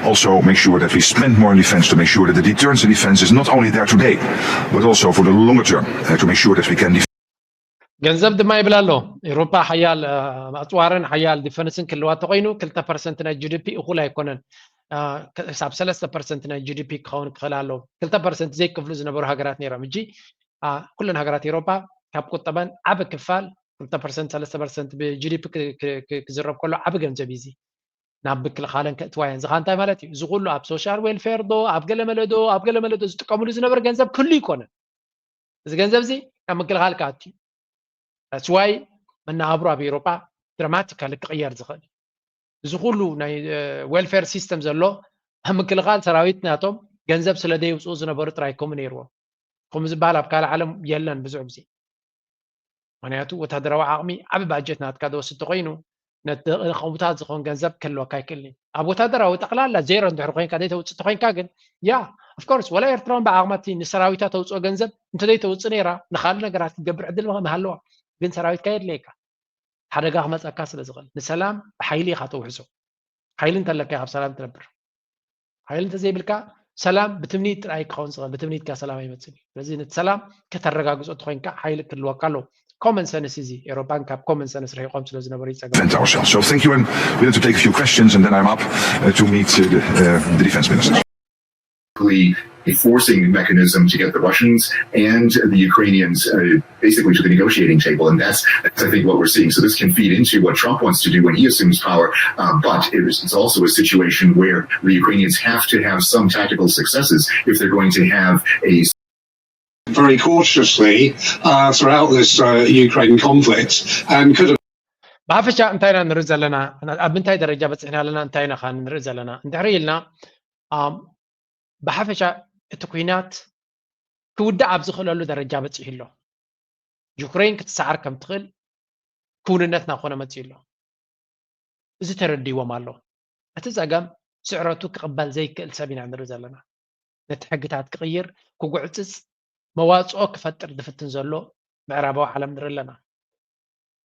also make sure that we spend more on defense to make sure that the deterrence and defense is not only there today, but also for the longer term uh, to make sure that we can defend. ገንዘብ ድማ ይብል ኣሎ። ኤውሮፓ ሓያል ኣፅዋርን ሓያል ዲፈንስን ክልዋ ተኮይኑ ክልተ ፐርሰንት ናይ ጂዲፒ እኹል ኣይኮነን። ክሳብ ሰለስተ ፐርሰንት ናይ ጂዲፒ ክኸውን ክኽእል ኣለዎ። ክልተ ፐርሰንት ዘይከፍሉ ዝነበሩ ሃገራት ነይሮም። ሕጂ ኩለን ሃገራት ኤውሮፓ ካብ ቁጠበን ዓቢ ክፋል ክልተ ፐርሰንት ሰለስተ ፐርሰንት ብጂዲፒ ክዝረብ ከሎ ዓቢ ገንዘብ እዩ። ናብ ምክልኻለን ከእትዋ እየን። እዚ ከዓ እንታይ ማለት እዩ? እዚ ኩሉ ኣብ ሶሻል ዌልፌር ዶ ኣብ ገለመለ ዶ ኣብ ገለመለ ዶ ዝጥቀምሉ ዝነበረ ገንዘብ ክህሉ ይኮነን። እዚ ገንዘብ እዚ ናብ ምክልኻል ክኣቱ እዩ። ስዋይ መነባብሮ ኣብ ኤውሮጳ ድራማቲካሊ ክቕየር ዝኽእል እዩ። እዚ ኩሉ ናይ ዌልፌር ሲስተም ዘሎ ኣብ ምክልኻል ሰራዊት ናቶም ገንዘብ ስለ ደየውፅኡ ዝነበሩ ጥራይ ከምኡ ነይርዎም። ከምኡ ዝበሃል ኣብ ካልእ ዓለም የለን ብዙሕ ግዜ። ምክንያቱ ወታደራዊ ዓቕሚ ዓቢ ባጀት ናትካ ዝወስድ ተኮይኑ ነቲ ከምኡታት ዝኸውን ገንዘብ ክህልወካ ኣይክእልን እዩ። ኣብ ወታደራዊ ጠቕላላ ዜሮ እንድሕር ኮይንካ ዘይተውፅእ ተኮይንካ ግን ያ ኦፍኮርስ ወላ ኤርትራውን ብዓቕማ እቲ ንሰራዊታ ተውፅኦ ገንዘብ እንተዘይተውፅእ ነይራ ንካልእ ነገራት ክትገብር ዕድል ምሃለዋ። ግን ሰራዊትካ የድለየካ። ሓደጋ ክመፀካ ስለ ዝኽእል ንሰላም ብሓይሊ ኢኻ ተውሕሶ። ሓይሊ እንተለካ ኢኻ ብሰላም ትነብር። ሓይሊ እንተዘይብልካ ሰላም ብትምኒት ጥራይ ክኸውን ዝኽእል ብትምኒትካ ሰላም ኣይመፅን እዩ። ስለዚ ነቲ ሰላም ከተረጋግፆ ተኮይንካ ሓይሊ ክህልወካ ኣለዎ። ኮመን ሰንስ እዚ ኤሮፓን ካብ ኮመን ሰንስ ርሒቆም ስለ ዝነበሩ ይፀገም። Defend ourselves. So thank you. I'm willing to take a few questions and then I'm up uh, to meet uh, the, uh, the defense ministers. We forcing mechanism to get the Russians and the Ukrainians uh, basically to the negotiating table. And that's, that's, I think, what we're seeing. So this can feed into what Trump wants to do when he assumes power. Uh, but it's also a situation where the Ukrainians have to have some tactical successes if they're going to have a very cautiously uh, throughout this uh, Ukraine conflict and could have ብሓፈሻ እንታይ ኢና ንርኢ ዘለና? ኣብ ምንታይ ደረጃ በፂሕና ኣለና? እንታይ ኢና ከ ንርኢ ዘለና? እንድሕሪ ኢልና ብሓፈሻ እቲ ኩናት ክውዳእ ኣብ ዝኽእለሉ ደረጃ በፂሑ ኣሎ። ዩክሬን ክትሰዓር ከም ትኽእል ክውንነት እናኾነ መፂኡ ኣሎ። እዚ ተረዲዎም ኣሎ። እቲ ፀገም ስዕረቱ ክቕበል ዘይክእል ሰብ ኢና ንርኢ ዘለና። ነቲ ሕግታት ክቕይር፣ ክጉዕፅፅ፣ መዋፅኦ ክፈጥር ዝፍትን ዘሎ ምዕራባዊ ዓለም ንርኢ ኣለና።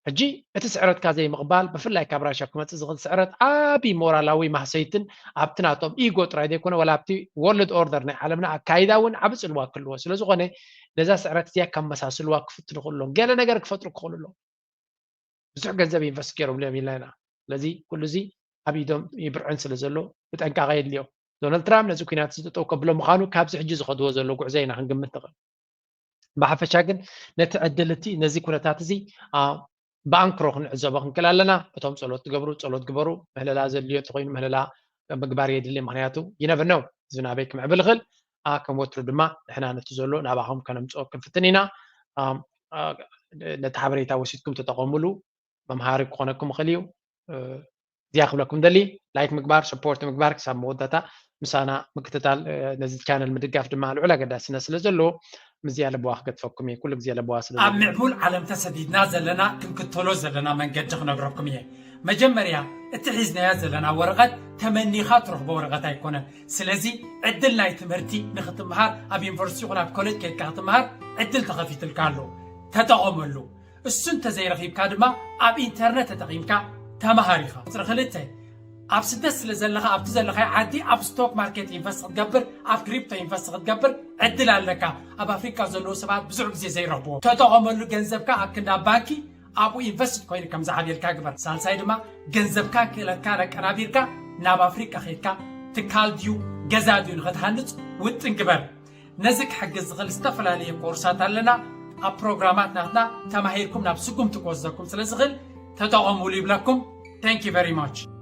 ሕጂ እቲ ስዕረትካ ዘይምቕባል ብፍላይ ካብ ራሽያ ክመፅእ ዝኽእል ስዕረት ዓብዪ ሞራላዊ ማህሰይትን ኣብቲ ናቶም ኢጎ ጥራይ ዘይኮነ ዋላ ኣብቲ ወርልድ ኦርደር ናይ ዓለምና ኣካይዳ እውን ዓብ ፅልዋ ክህልዎ ስለ ዝኾነ ነዛ ስዕረት እዚኣ ከመሳስልዋ ክፍትኑ ክእሎም ገለ ነገር ክፈጥሩ ክኽእሉ ኣለዎም። ብዙሕ ገንዘብ ኢንቨስት ገይሮም እዮም ኢልና ኢና። ስለዚ ኩሉ እዚ ኣብ ኢዶም ይብርዕን ስለ ዘሎ ብጠንቃቐ የድልዮ። ዶናልድ ትራምፕ ነዚ ኩናት እዚ ጠጠው ከብሎ ምዃኑ ካብዚ ሕጂ ዝኸድዎ ዘሎ ጉዕዞ ኢና ክንግምት ንኽእል። ብሓፈሻ ግን ነቲ ዕድል እቲ ነዚ ኩነታት እዚ ብኣንክሮ ክንዕዘቦ ክንክእል ኣለና። እቶም ጸሎት ትገብሩ ጸሎት ግበሩ። ምህለላ ዘድልዮ እንተኮይኑ ምህለላ ምግባር የድሊ። ምክንያቱ ይነብነው እዚ ናበይ ክምዕብል ይኽእል ከም ወትሩ ድማ ንሕና ነቲ ዘሎ ናባኹም ከነምፅኦ ክንፍትን ኢና። ነቲ ሓበሬታ ወሲድኩም ተጠቐሙሉ። መምሃሪ ክኾነኩም ይኽእል እዩ። እዚኣ ክብለኩም ደሊ ላይክ ምግባር ሰፖርት ምግባር ክሳብ መወዳእታ ምሳና ምክትታል ነዚ ቻነል ምድጋፍ ድማ ልዑል ኣገዳስነት ስለ ዘለዎ ምስዚኣ ለበዋ ክገድፈኩም እየ። ኩሉ ግዜ ለበዋ ስለ ኣብ ምዕቡል ዓለም ተሰዲድና ዘለና ክንክተሎ ዘለና መንገዲ ክነግረኩም እየ። መጀመርያ እቲ ሒዝናያ ዘለና ወረቐት ተመኒኻ ትረኽቦ ወረቐት ኣይኮነን። ስለዚ ዕድል ናይ ትምህርቲ ንክትምሃር ኣብ ዩኒቨርሲቲ ይኹን ኣብ ኮሌጅ ከድካ ክትምሃር ዕድል ተኸፊትልካ ኣሎ። ተጠቐመሉ። እሱ እንተዘይረኺብካ ድማ ኣብ ኢንተርነት ተጠቒምካ ተምሃር ኢኻ። ቁፅሪ ክልተ፣ ኣብ ስደት ስለ ዘለኻ ኣብቲ ዘለኻዮ ዓዲ ኣብ ስቶክ ማርኬት ኢንቨስት ክትገብር ኣብ ክሪፕቶ ኢንቨስት ክትገብር ዕድል ኣለካ። ኣብ ኣፍሪካ ዘለዉ ሰባት ብዙሕ ግዜ ዘይረኽብዎ። ተጠቐመሉ። ገንዘብካ ኣብ ክንዲ ኣብ ባንኪ ኣብኡ ኢንቨስት ኮይኑ ከም ዝዓብየልካ ግበር። ሳልሳይ ድማ ገንዘብካ ክእለትካ ነቀናቢርካ ናብ ኣፍሪካ ከይድካ ትካል ድዩ ገዛ ድዩ ንክትሃንፅ ውጥን ግበር። ነዚ ክሕግዝ ዝኽእል ዝተፈላለየ ኮርሳት ኣለና። ኣብ ፕሮግራማት ናትና ተማሂርኩም ናብ ስጉምቲ ክወስደኩም ስለ ዝኽእል ተጠቐሙሉ ይብለኩም። Thank you very much።